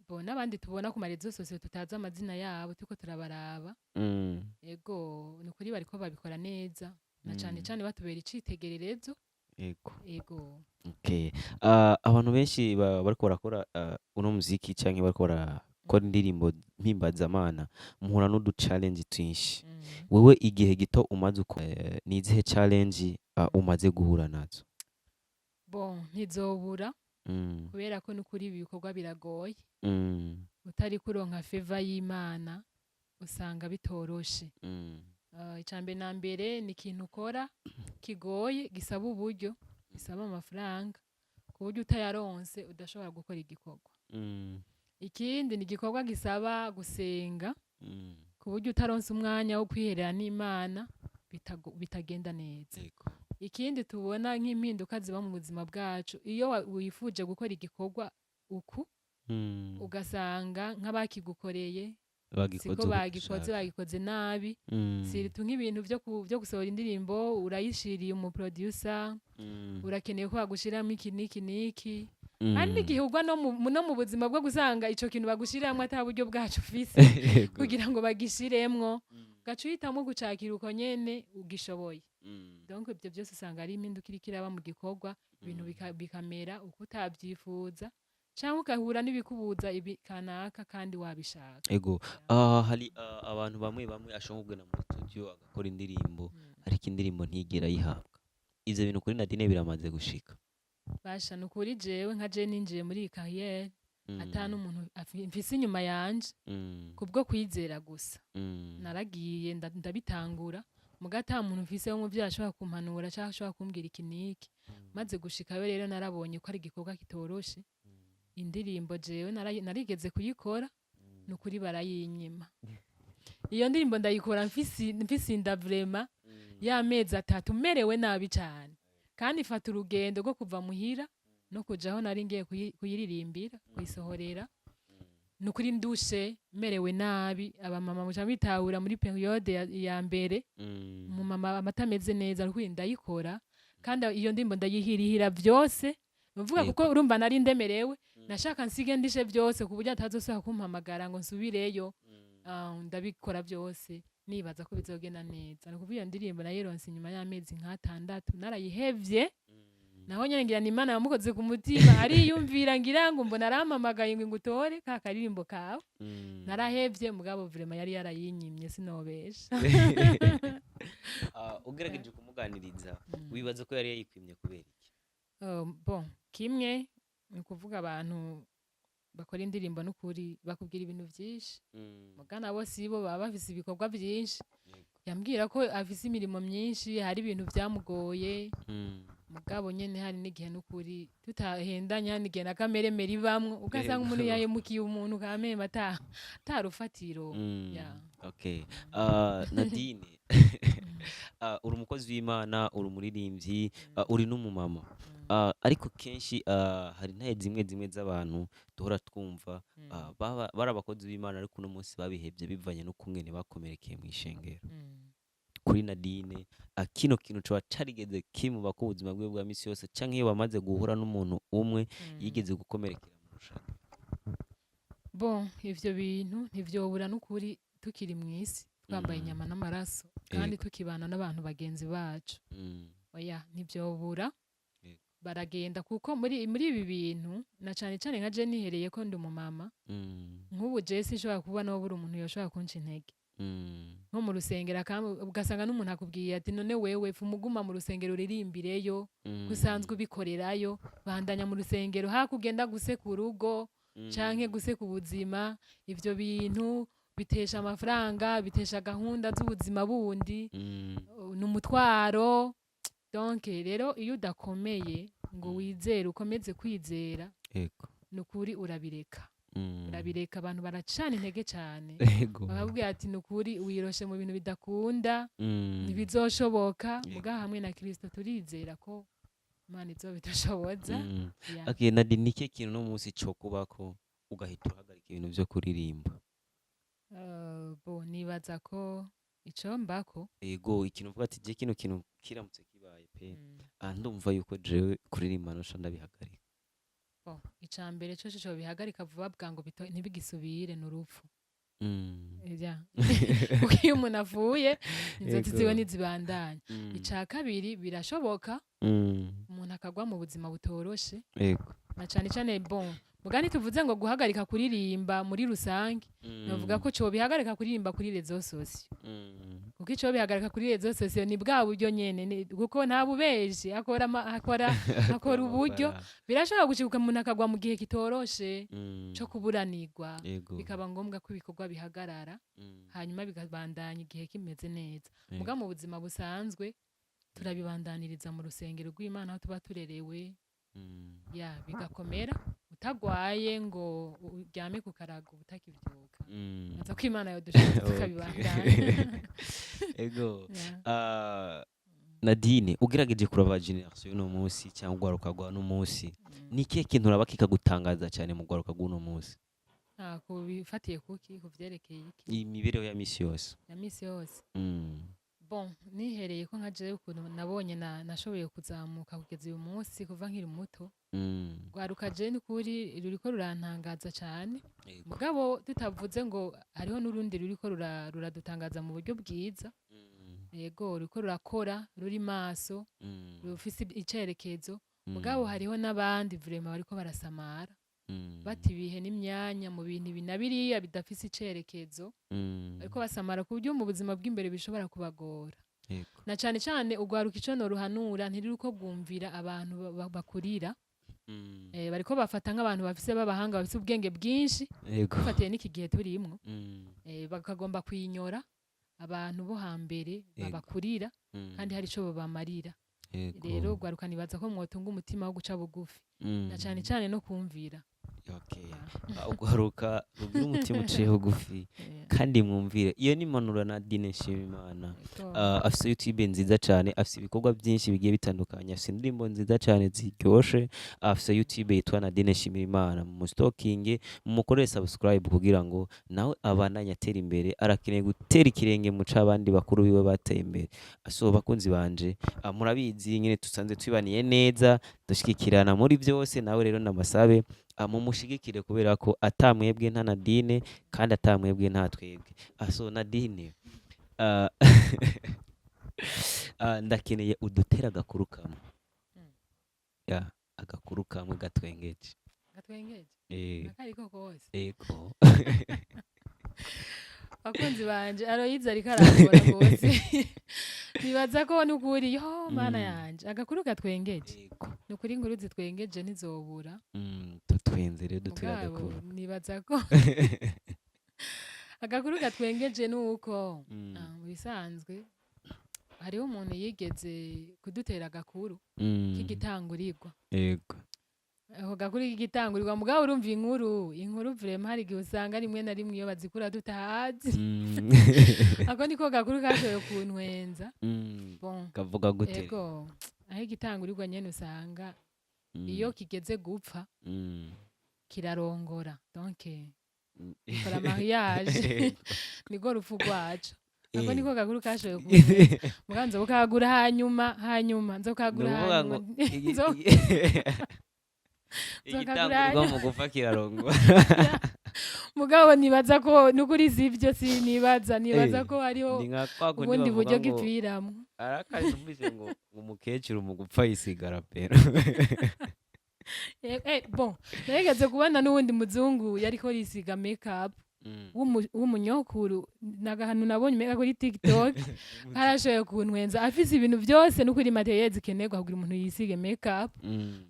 bo n'abandi tubona ku ma réseaux sociaux tutazi amazina yabo, turiko turabaraba. Ego, ni ukuri bariko babikora neza na cane cane batubera icitegererezo. Ego. Okay. Abantu benshi bariko barakora uno muziki canke bariko barakora indirimbo mpimbazamana muhura n'udu challenge twinshi. Wewe igihe gito umaze uko, ni izihe challenge umaze guhura nazo? Bon, ntizobura, kubera ko n'ukuri ibi bikorwa biragoye. Utari kuronka faveur y'Imana usanga bitoroshe. Icambere na mbere ni ikintu ukora kigoye, gisaba uburyo, gisaba amafaranga, ku buryo utayaronse udashobora gukora igikorwa. Ikindi ni igikorwa gisaba gusenga, ku buryo utaronse umwanya wo kwiherera n'Imana bitagenda neza. Ikindi tubona nk'impinduka ziba mu buzima bwacu, iyo wifuje gukora igikorwa uku, ugasanga nk'abakigukoreye Bagikoze siko uko bagikoze, ushaka. Bagikoze nabi. Surtout nk'ibintu vyo gusohora indirimbo, urayishiriye umu producer, urakeneye ko bagushiramo iki n'iki n'iki. Hari n'igihe ugwa no mu buzima bwo gusanga ico kintu bagushiramwo ata buryo bwacu ufise kugira ngo bagishiremwo, ugaca uhitamwo gucakira uko nyene ugishoboye. Donc ivyo vyose usanga ari impinduka iriko iraba mu gikorwa, ibintu bikamera uko utavyifuza, canke ugahura n'ibikubuza ibi kanaka kandi wabishaka. Ego, hari abantu bamwe bamwe ashobora kugenda muri studio agakora indirimbo, ariko indirimbo ntigera ayihabwa. Ivyo bintu kuri Nadine biramaze gushika? Basha, ni ukuri jewe nka je ninjiye muri iyi carrière ata n'umuntu mfise inyuma yanje, kubwo kwizera gusa. Naragiye ndabitangura, muga ata muntu mfise w'umuvyeyi ashobora kumpanura canke ashobora kumbwira iki n'iki. Maze gushikayo rero narabonye ko ari igikorwa kitoroshe. Indirimbo jewe narigeze kuyikora, ni ukuri barayinyima. Iyo ndirimbo ndayikora mfise inda vraiment y'amezi 3, merewe nabi cane, kandi mfata urugendo rwo kuva muhira no kuja aho nari ngiye kuyiririmbira, kuyisohorera, ni ukuri ndushe, merewe nabi. Abamama muca bitahura muri période ya mbere, umumama amata ameze neza, nukuri ndayikora, kandi iyo ndirimbo ndayihirihira vyose. Nuvuga kuko urumva nari ndemerewe, nashaka nsige ndishe vyose ku buryo atazosubira kumpamagara ngo nsubireyo. Ndabikora byose nibaza ko bizogenda neza. Ni ukuvuga iyo ndirimbo nayironse inyuma y'amezi nk'atandatu narayihevye. Naho nyene ngira ni Imana yamukoze ku mutima, ariyumvira ngira ngo mbona arampamagaye ngo ngutore ka karirimbo kawe. Narahevye, mugabo vraiment yari yarayinyimye, sinobesha. Ugerageje kumuganiriza, wibaza ko yari yayikwimye kubera iki? Bon, kimwe ni ukuvuga abantu bakora indirimbo n'ukuri bakubwira ibintu vyinshi, muga nabo sibo baba bafise ibikorwa vyinshi. Yambwira ko afise imirimo myinshi, hari ibintu vyamugoye. Mugabo nyene hari n'igihe n'ukuri tutahendanya, hari n'igihe na kameremere ibamwo, ugasanga umuntu yahemukiye umuntu kameme ata rufatiro. Yeah. Okay. Nadine, uri umukozi w'Imana, uri umuririmbyi, uri n'umumama. Ariko kenshi hari intahe zimwe zimwe z'abantu duhora twumva, baba bari abakozi b'Imana, ariko uno munsi babihevye bivanye n'ukungene bakomerekeye mw'ishengero. Kuri Nadine, kino kintu coba carigeze kimubako ubuzima bwiwe bwa misi yose, canke iyo bamaze guhura n'umuntu umwe yigeze gukomerekera mu rushengero? Bon, ivyo bintu ntivyobura n'ukuri, tukiri mw'isi twambaye inyama n'amaraso kandi tukibana n'abantu bagenzi bacu. Oya, ntivyobura. Baragenda kuko muri ibi bintu, na cane cane nka je nihereye ko ndi umumama, nk'ubu je sinshobora kuba nobura umuntu yoshobora kunca intege nko mu rusengero, ugasanga n'umuntu akubwiye ati: "None wewe pfuma uguma mu rusengero uririmbireyo, usanzwe ubikorerayo, bandanya mu rusengero hakugenda guseka urugo canke guseka ubuzima. Ivyo bintu bitesha amafaranga, bitesha gahunda z'ubuzima bundi, ni umutwaro." Donc rero iyo udakomeye ngo wizere, ukomeze kwizera, ni ukuri urabireka. Urabireka. Abantu baracana intege cane, bakakubwira ati: "Ni ukuri wiroshe mu bintu bidakunda, ntibizoshoboka." Muga hamwe na Kristo turizera ko Imana izobidushoboza. Yeah. Okay, Nadine, ni ikihe kintu uno munsi cokubako ugahita uhagarika ibintu vyo kuririmba? Bon, nibaza ko ico mbako Ego, ikintu uvuga ati: "Je kino kintu kiramutse kibaye pe, ndumva yuko jewe kuririmba noca ndabihagarika." Bon, ica mbere co co bihagarika vuba bwango ntibigisubire ni urupfu. Yeah. Kuko iyo umuntu avuye, inzozi ziwe ntizibandanya. Ica kabiri, birashoboka umuntu akagwa mu buzima butoroshe, na cane cane, bon, mugani tuvuze ngo guhagarika kuririmba muri rusange, novuga ko co bihagarika kuririmba kuri réseaux sociaux, kuko ico bihagarika kuri réseaux sociaux ni bwa buryo nyene, kuko nta bubeji akora, akora uburyo. Birashobora gushika umuntu akagwa mu gihe kitoroshe co kuburanirwa, bikaba ngombwa ko ibikorwa bihagarara, hanyuma bikabandanya igihe kimeze neza. Muga mu buzima busanzwe turabibandaniriza mu rusengero rw'Imana aho tuba turerewe, ya bigakomera utagwaye ngo uryame ku karago utakivyuka. Aza ko Imana yodushoboza tukabibandanya. Yeah. Nadine, ugerageje kuraba génération y'uno munsi cyangwa urwaruka rwa uno munsi, ni ikihe kintu uraba kikagutangaza cyane mu rwaruka rw'uno munsi? Ah, kubifatiye kuki, kuvyerekeye iki? Imibereho ya misi yose. Ya misi yose. Bon, nihereye ko nka jewe ukuntu nabonye nashoboye kuzamuka kugeza uyu munsi kuva nkiri muto, rwaruka je n'ukuri ruriko rurantangaza cane. Mugabo tutavuze ngo hariho n'urundi ruriko ruradutangaza mu buryo bwiza. Yego, ruriko rurakora, ruri maso, rufise icerekezo. Mugabo hariho n'abandi vraiment bariko barasamara, bata ibihe n'imyanya mu bintu ibi na biriya bidafise icerekezo, bariko basamara ku buryo mu buzima bw'imbere bishobora kubagora. Na cane cane urwaruka, ico noruhanura, ntiruko rwumvira abantu bakurira. Bariko bafata nk'abantu bafise b'abahanga, bafise ubwenge bwinshi, bafatiye n'iki gihe turimwo, bakagomba kwinyora abantu bo hambere babakurira, kandi hari ico bobamarira. Rero rwaruka, nibaza ko mwotunga umutima wo guca bugufi, na cane cane no kumvira. Okay. Urwaruka rugira umutima uciye bugufi kandi mwumvire. Iyo ni impanuro Nadine Nshimiyimana. Afise YouTube nziza cyane, afise ibikorwa byinshi bigiye bitandukanye, afise indirimbo nziza cyane ziryoshe. Afise YouTube yitwa Nadine Nshimirimana. Mu stalking, mumukorere subscribe kugira ngo nawe abandanye atera imbere. Arakeneye gutera ikirenge mu c'abandi bakuru biwe bateye imbere. So bakunzi banje, murabizi nyine tusanze twibaniye neza, dushigikirana muri byose. Nawe rero ndabasabe mumushigikire, kubera ko atamwebwe nta Nadine, kandi atamwebwe nta twebwe. So Nadine, ndakeneye udutera agakuru kamwe. Ya, agakuru kamwe gatwengeje. Gatwengeje? Eh. Akariko kose? Ego. Bakunzi banje, Aloyize ariko arangora rwose. Nibaza ko nukuri yo mana yanje, agakuru gatwengeje? Ego. Nukuri inkuru zitwengeje ntizobura. Tutwenze rero, dutera Mugabo agakuru. nibaza ko agakuru gatwengeje nuko mu bisanzwe hariho umuntu yigeze kudutera agakuru k'igitangurirwa. Ako gakuru k'igitangurirwa, mugabo urumva inkuru vraiment hari igihe usanga rimwe na rimwe iyo bazikura tutahazi. Ako niko gakuru kashoboye kuntwenza. Bon. Kavuga gute? Ego, aho igitangurirwa nyene usanga Iyo kigeze gupfa, kirarongora, donc gikora mariage, niko rupfu rwaco. Ako niko gakuru kashoboye kuza, muga nzokagura hanyuma nzokagura. Ni ukuvuga ngo Hanyuma nzokagura. Igitangurwa mu gupfa kirarongora. Mugabo nibaza ko nukuri sivyo, sinibaza ko hariho Ni nka kwa kundi ubundi bavuga buryo ngo gipfiramwo. Arakaje numvise ngo umukecuru mu gupfa yisigara pero. Bon, narigeze kubona n'uwundi muzungu yariko risiga makeup w'umunyokuru, nagahantu nabonye umenga kuri TikTok, karashoboye kuntwenza, afise ibintu byose n'ukuri matériel zikenerwa kugira umuntu yisige makeup,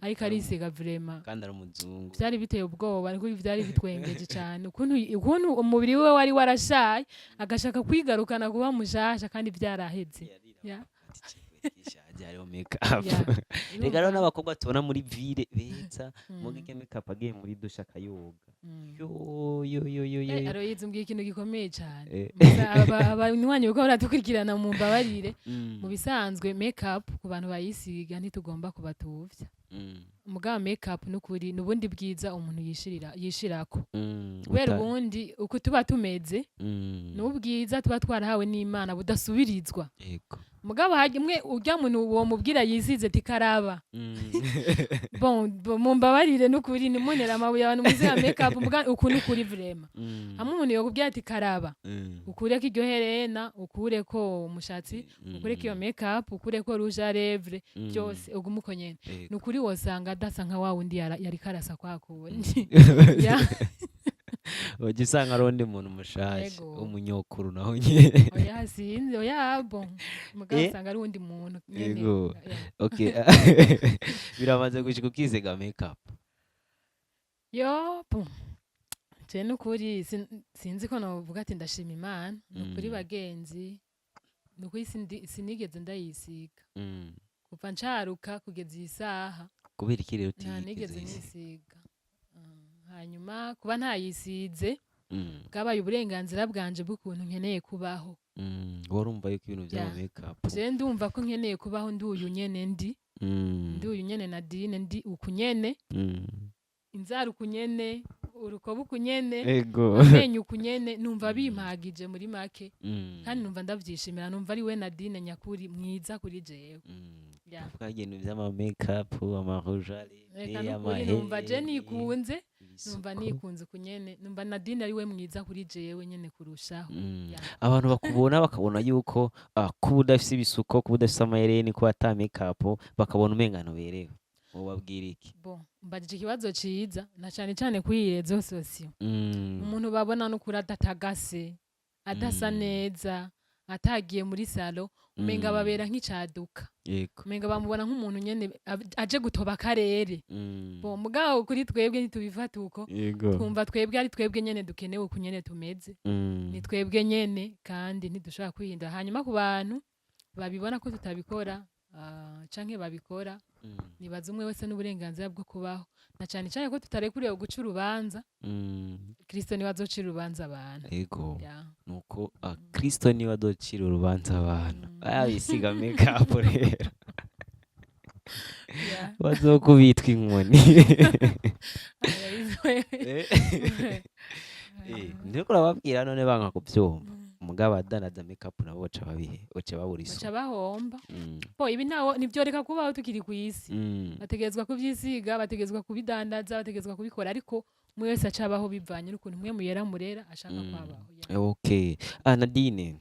ariko arisiga vraiment. Kandi ari umuzungu. Vyari biteye ubwoba, ariko vyari bitwengeje cane ukuntu umubiri we wari warashaye, agashaka kwigarukana kuba mushasha kandi vyaraheze. Yeah. Ishaje hariho makeup. Reka rero n'abakobwa tubona muri ville beza, muga makeup agiye muri douche akayoga, yo yo yo yo yo. Aloyizi, umbwiye ikintu gikomeye cane. Eh. Abanywanyi uko baradukurikirana, mu mbabarire, mu bisanzwe makeup ku bantu bayisiga ntitugomba kubatuvya. Mugabo makeup nukuri nubundi bwiza umuntu yishirira yishirako, kubera ubundi uko tuba tumeze n'ubwiza tuba twarahawe n'Imana budasubirizwa. Mugabo imwe urya muntu uwo mubwira yisize tikaraba. Bon, mumbabarire nukuri nimunera amabuye abantu muziga makeup, muga ukuntu kuri vraiment hamwe umuntu yokubwira ati karaba, ukureko iryo herena, ukureko umushatsi, ukureko iyo makeup, ukureko rouge à lèvres, byose ugume uko nyene, nukuri wosanga adasa nka wa wundi yariko arasa kwa kundi. Ya. Ujya usanga ari undi muntu mushasha w'umunyokuru naho nyene. Oya, sinzi, oya, bon, mugabo usanga ari uwundi muntu nyene. Ya. Okay, biramaze gushika ukisiga makeup? Yo, bon, je nukuri sinzi ko novuga ati ndashima Imana, nukuri bagenzi, nukuri sinigeze ndayisiga kuva ncaruka kugeza iyi saha. Kubera iki rero Nta utigeze nigeze uyisiga? nisiga. Hanyuma kuba ntayisize bwabaye uburenganzira bwanje bw'ukuntu nkeneye kubaho. Warumva yuko ibintu by'ama makeup Je ndumva ko nkeneye kubaho ndi uyu nyene ndi, ndi uyu nyene Nadine, ndi uku nyene, inzara uku nyene, urukoba uku nyene, amenyo uku nyene, numva bimpagije muri make. Kandi numva ndavyishimira, numva ari we Nadine nyakuri mwiza kuri jewe. Ya. Kuvuga ibintu vy'ama makeup, ama rouge à lèvres, Reka, nukuri numva je amahereni, nikunze, numva ibisuko. nikunze uku nyene, numva Nadine ari we mwiza kuri jewe nyene kurushaho. Ya. Abantu bakubona bakabona yuko kuba udafise ibisuko, kuba udafise amahereni, kuba ata makeup, bakabona umenga ntuberewe, wobabwira iki? Bon, mbajije ikibazo ciza, na cane cane kuri iyi réseaux sociaux. Umuntu babona nukuri adatagase, adasa neza, atagiye muri salon, umenga babera nk'icaduka, umenga bamubona nk'umuntu nyene aje gutoba akarere. Bon, mugabo kuri twebwe ntitubifata uko. Twumva twebwe ari twebwe nyene dukenewe uku nyene tumeze. Ni twebwe nyene kandi ntidushobora kwihindura. Hanyuma ku bantu babibona ko tutabikora, canke babikora, nibaza umwe wese n'uburenganzira bwo kubaho, na cane cane ko tutarekuriwe guca urubanza. Kristo niwe azocira urubanza abantu. Ya. Nuko Kristo niwe adocira urubanza abantu. Aya bisiga makeup rero bazokubitwa inkoni. Ndiko urababwira none banka kuvyumva. Mugabo adandaza makeup nabo baca babihe, baca babura Baca isuku. bahomba. Bo ibi ntawo ntivyoreka kubaho tukiri kw'isi. Bategerezwa kuvyisiga, bategerezwa kubidandaza, bategerezwa kubikora, ariko umwe wese aca abaho bivanye n'ukuntu umwe muyera murera ashaka kwabaho. Ya. Okay, Nadine,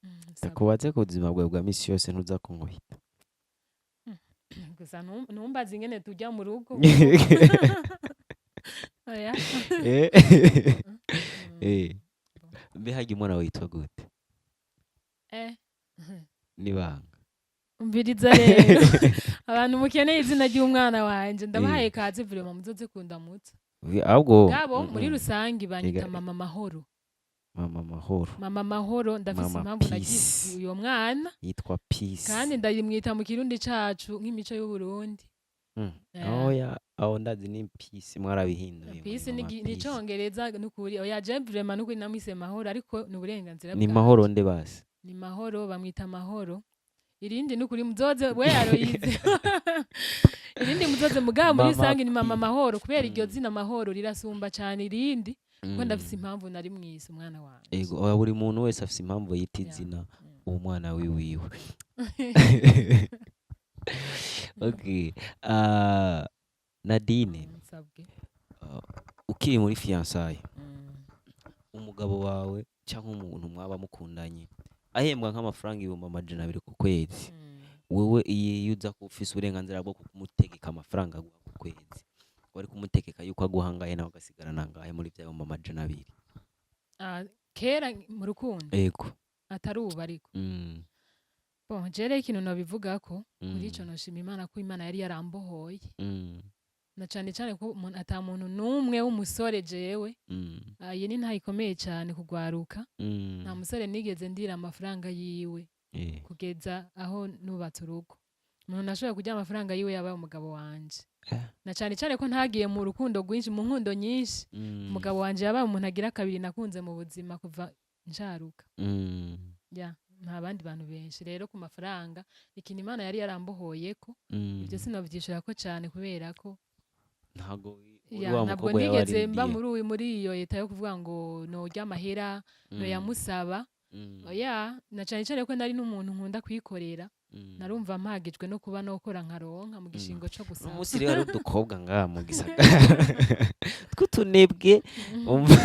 Sawa. ndakubaze ku buzima bwawe bwa misi yose, ntuza kunkuhita. Gusa ntumbaze ingene tujya mu rugo. Oya. Mbe harya umwana witwa gute? Nibanga. Umviriza rero, abantu mukeneye izina ry'umwana wanje, ndabahaye kaze vraiment, muzoze kundamutsa. Ahubwo Gabo muri rusangi banyita Mama Mahoro. Mama Mahoro. Mama Mahoro, ndafise Mama impamvu Peace. nagize uyo mwana. Yitwa Peace. Kandi ndayimwita mu Kirundi cacu nk'imico y'Uburundi. Oya, aho ndazi ni Peace, mwarabihinduye muri Peace ni Mama ni Peace. icongereza nukuri. Oya, je vraiment nukuri namwise Mahoro, ariko ni uburenganzira Ni bwanje. Mahoro nde basi? Ni Mahoro, bamwita Mahoro. Irindi ni ukuri muzoze, we Aloyize, irindi muzoze, mugabo muri Mama rusange ni Mama P. Mahoro, kubera iryo zina Mahoro rirasumba cyane irindi, kuko ndafise impamvu nari mwise umwana wanje. Ego, oya, buri muntu wese afise impamvu yita izina uwo mwana wiwiwe. Okay, Nadine, Nsabwe. Ukiri muri fiançailles, umugabo wawe cyangwa umuntu mwaba mukundanye ahembwa nk'amafaranga 200,000 ku kwezi, wewe iyo uza kuba ufise uburenganzira bwo kumutegeka amafaranga aguha ku kwezi, wari kumutegeka yuko aguha angahe, nawe agasigarana angahe muri bya 200,000? Ah, kera mu rukundo? Ego. Atari ubu ariko. Bon, jere ikintu nobivugako kuri ico, noshima Imana ko Imana yari yarambohoye, na cane cane ko ata muntu n'umwe w'umusore jewe, iyi ni ntayo ikomeye cane kugwaruka, nta musore nigeze ndira amafaranga yiwe kugeza aho nubatse urugo. Umuntu nashoboye kurya amafaranga yiwe yabaye umugabo wanje, na cane cane ko ntagiye mu rukundo rwinshi, mu nkundo nyinshi. Umugabo wanje yabaye umuntu agira kabiri nakunze mu buzima kuva ncaruka. Ya, nta bandi bantu benshi. Rero ku mafaranga, ikintu Imana yari yarambohoyeko, ibyo sinovyishura ko cane kubera ko Ntabwo uri ya wa ntabwo mukobwa yaba nigeze mba arindiye. muri iyo état yo kuvuga ngo norya amahera, noyamusaba. Oya, na cane cane ko nari n'umuntu nkunda kwikorera, narumva mpagijwe no kuba nokora nkaronka mu gishingo co gusaba. Umunsi rero hari udukobwa ngaha mu gisagara tw'utunebwe, umva,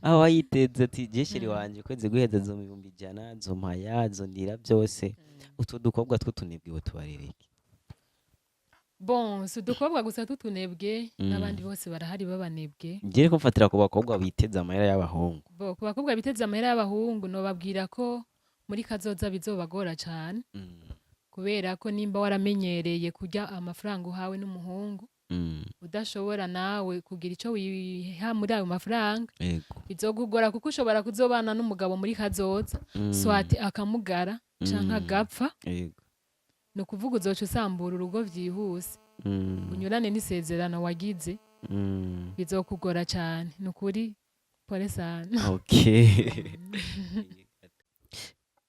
aho yiteze ati: "Je chéri wanje ukwezi guheze nzompa 100,000, nzompaya, nzondira byose." Utwo dukobwa tw'utunebwe bo tubarereke. Bon, si udukobwa gusa tutunebwe, n'abandi bose barahari babanebwe. Njye ko mfatira ku bakobwa biteze amahera y'abahungu. Bo ku bakobwa biteze amahera y'abahungu, nobabwira ko muri kazoza bizobagora cane, kubera ko nimba waramenyereye kurya amafaranga uhawe n'umuhungu, udashobora nawe kugira ico wiha muri ayo mafaranga, bizogugora, kuko ushobora kuzobana n'umugabo muri kazoza, soit akamugara canke agapfa. Ni ukuvuga uzoca usambura urugo vyihuse, unyurane n'isezerano wagize. Bizokugora cane, ni ukuri, pole sana.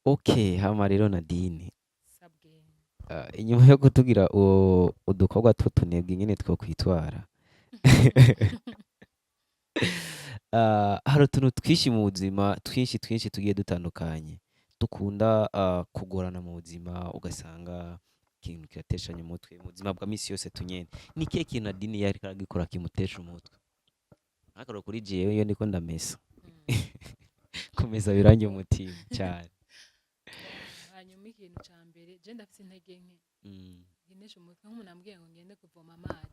Okay, hama rero Nadine, inyuma yo kutubwira udukorwa tw'utunebwe nyene twokwitwara, hari utuntu twinshi mu buzima, twinshi twinshi tugiye dutandukanye, dukunda kugorana mu buzima, ugasanga ikintu kirateshanya umutwe mu buzima bwa misi yose tunyene. Ni ikihe kintu Nadine yariko aragikora kimutesha umutwe? Nk'akarorero, kuri jewe, iyo ndiko ndamesa, kumesa birangiye umutima cyane. Hanyuma ikintu ca mbere, je ndafise intege nke nkenesha umutwe. Nk'umuntu ambwiye ngo ngende kuvoma amazi,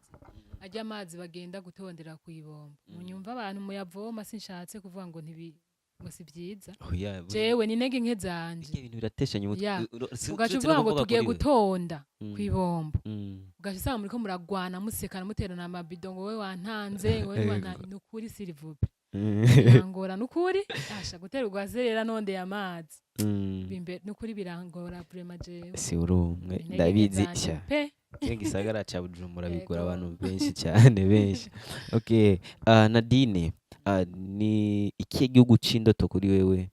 arya amazi bagenda gutondera kw'ibombo, munyumva abantu muyavoma, sinshatse kuvuga ngo ntibi, ngo si vyiza. Oya, Jewe ni intege nke zanje. Birya bintu birateshanya umutwe. Ya. Ugaca Uretse no uvuga ngo kuvuga tugiye kuri we. gutonda kw'ibombo, ugaca usanga muriko muragwana, musekana, muterana amabido, ngo wowe wantanze, ngo wowe wantanze. Ni ukuri, s'il vous plaît, birangora, nukuri, asha gutera urwaserera nondeye amazi. Bimbe nukuri birangora vraiment jewe. Si uri umwe. Intege nke Ndabizi. zanje Sha pe. Kino gisagara ca Bujumbura bigora Yego. abantu benshi cyane, benshi. Okay, Nadine, ni ikihe gihugu c'indoto kuri wewe,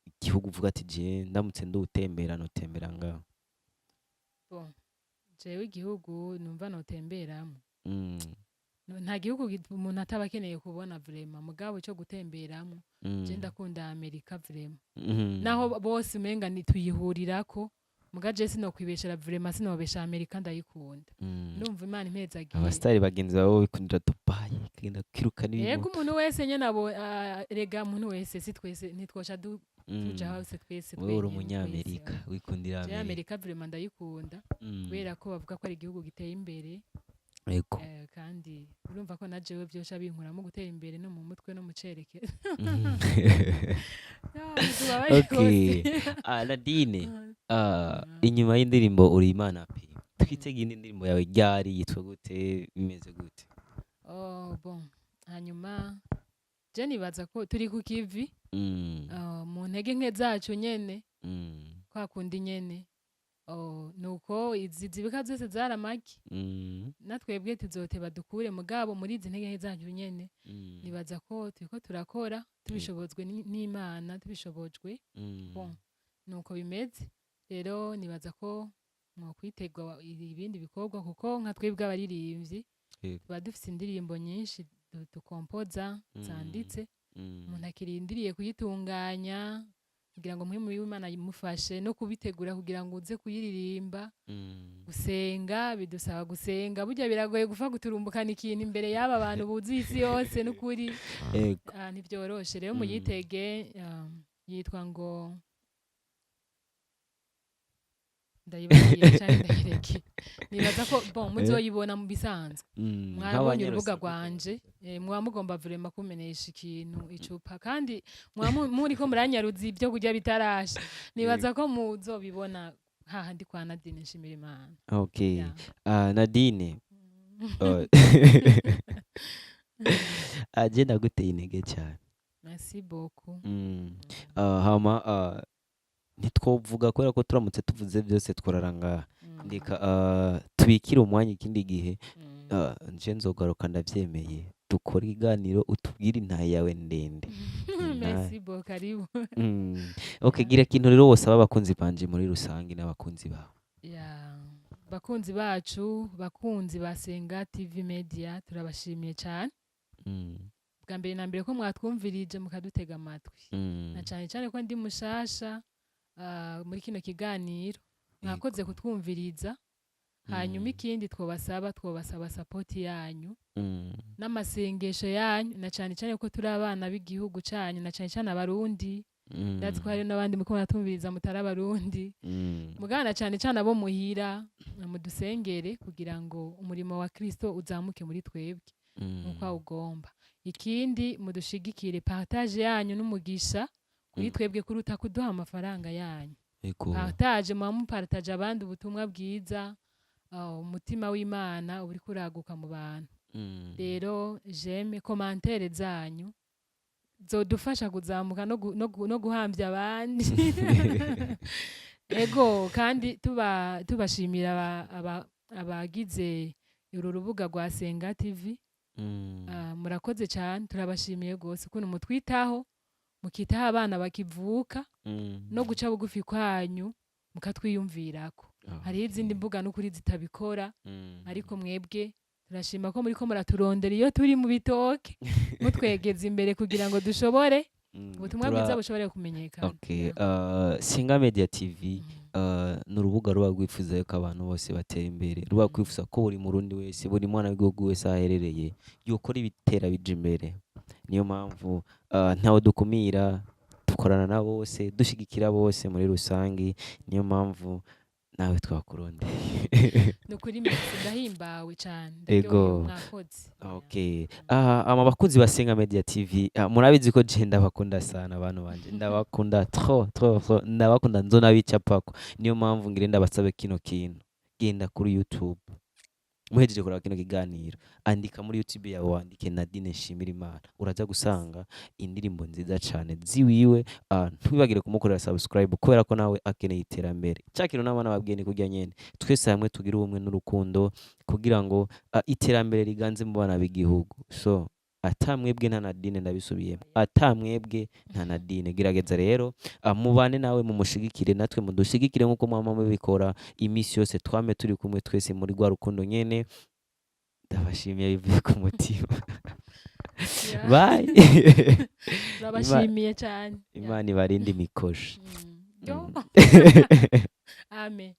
igihugu uvuga ati: "Je ndamutse ndutembera notembera ngaho"? Bon, jewe igihugu numva notemberamo, no, nta gihugu umuntu ataba akeneye kubona vraiment, mugabo cyo gutemberamo, je ndakunda Amerika vraiment. Naho bose umenga ntituyihurirako, muga je sinokwibeshera vraiment, sinobesha, Amerika ndayikunda. Ndumva Imana impezagiye. Abasitari bagenzi bawe bikundira Dubai, kagenda kwiruka Yego. n'ibimoto. Umuntu wese nyene abo, rega umuntu wese, si twese ntitwosha tuja hose twese Wewe uri twenyene, umunyamerika, twese. wikundira Je Amerika. Amerika vraiment ndayikunda, kubera ko bavuga ko ari igihugu giteye imbere. Kandi urumva ko na jewe vyosha binkuramo gutera imbere no mu mutwe no mu cerekezo. Ya, Okay. Nadine, inyuma y'indirimbo Uri Imana pe, twitege indi ndirimbo yawe ryari? Yitwa gute? Bimeze gute? Oh, bon, hanyuma je nibaza ko turi ku kivi, mu ntege nke zacu nyene, kwa kundi nyene. Oh, nuko izi zibika zose zaramagi, natwebwe tuzoteba dukure, mugabo muri izi ntege nke zacu nyene, nibaza ko turiko turakora tubishobojwe n'Imana, tubishobojwe. Bon. Nuko bimeze rero. Nibaza ko mwokwitegwa ibindi bikorwa, kuko nka twebwe abaririmbyi tuba dufise indirimbo nyinshi dukompoza zanditse. Umuntu akirindiriye kuyitunganya kugira ngo Mpwemu w'Imana imufashe no kubitegura kugira ngo uze kuyiririmba. Gusenga bidusaba gusenga. Burya biragoye gupfa guturumbukana ikintu imbere y'aba bantu buzuye isi yose, n'ukuri. Ntibyoroshe rero. Muyitege, yitwa ngo ndayibagiye canke ndayireke. Nibaza ko bon, muzoyibona mu bisanzwe. Mwabonye urubuga Nk'abanyarusaku. rwanje, muba mugomba vraiment kumenesha ikintu icupa, kandi muba muriko muranyaruza ibyo kurya bitarasha. Nibaza ko muzobibona hahandi kwa Nadine Nshimira Imana. Okay. Yeah. Nadine, je ndaguteye intege cyane. Merci beaucoup. Hama ntitwovuga kubera ko turamutse tuvuze byose tworara ngaha. Ndika tubikire umwanya ikindi gihe. Nje nzogaruka, ndavyemeye, dukore ikiganiro utubwire intahe yawe ndende. Merci beaucoup, karibu. Okay, gira ikintu rero wosaba abakunzi banje muri rusange n'abakunzi bawe. Yeah. Bakunzi bacu, bakunzi ba Senga TV Media, turabashimiye cyane. Bwa mbere na mbere ko mwatwumvirije, mukadutega amatwi, na cyane cyane ko ndi mushasha muri kino kiganiro. Mwakoze kutwumviriza. Hanyuma ikindi twobasaba support yanyu n'amasengesho yanyu, na cyane cyane ko turi abana b'igihugu cyanyu, na cyane cyane Abarundi. Ndazi ko hari n'abandi muko muratwumviriza mutari Abarundi, mugana cyane cyane abo muhira, mudusengere kugira ngo umurimo wa Kristo uzamuke muri twebwe nk'uko awugomba. Ikindi, mudushigikire. Partage yanyu n'umugisha kuri twebwe kuruta kuduha amafaranga yanyu. Partage, muba mupartage abandi ubutumwa bwiza, umutima w'Imana uba uriko uraguka mu bantu. Rero j'aime, commentaire zanyu zodufasha kuzamuka no guhambya abandi. Ego, kandi tuba tubashimira abagize uru rubuga rwa Senga TV. Murakoze cyane, turabashimiye rwose ukuntu mutwitaho, mukitaho abana bakivuka, no guca bugufi kwanyu mukatwiyumvirako. Hariho izindi mbuga n'ukuri zitabikora, ariko mwebwe turashima ko muriko muraturondera iyo turi mu bitoke, mutwegeza imbere kugira ngo dushobore ubutumwa bwiza bushobore kumenyekana. Okay. Yeah. Senga Media TV ni urubuga ruba rwifuza yuko abantu bose batera imbere, ruba rwifuza ko buri Murundi wese, buri mwana w'igihugu wese aho aherereye yokora ibitera bija imbere. Niyo mpamvu ntawe dukumira, dukorana na bose, dushigikira bose muri rusange. Niyo mpamvu nawe twakurondeye. Ni ukuri merci, ndahimbawe cyane. Ego. Ndaryohewe, mwakoze. Okay. Ama bakunzi ba Senga Media TV, murabizi ko je ndabakunda sana. Abantu banje ndabakunda trop trop trop, ndabakunda, nzonabicapako. Niyo mpamvu ngire ndabasabe kino kintu: genda kuri YouTube muhejeje kuraba kino kiganiro, andika muri YouTube yawe, wandike Nadine Nshimira Imana, uraza gusanga indirimbo nziza cane ziwiwe. Ntwibagire kumukorera subscribe kubera ko nawe akeneye iterambere. Cya kintu n'abana babwiye ni kurya nyene, twese hamwe tugire ubumwe n'urukundo kugira ngo iterambere riganze mu bana b'igihugu. So ata mwebwe nta Nadine, ndabisubiyemo, ata mwebwe nta Nadine. Gerageza rero mubane nawe, mumushigikire, natwe mudushigikire nk'uko mwama mubikora iminsi yose, twame turi kumwe twese muri rwa rukundo nyene. Ndabashimiye bivuye ku mutima. Yeah. Bye. Turabashimiye cyane. Yeah. Imana ibarinde imikoshi. Yo. Amen.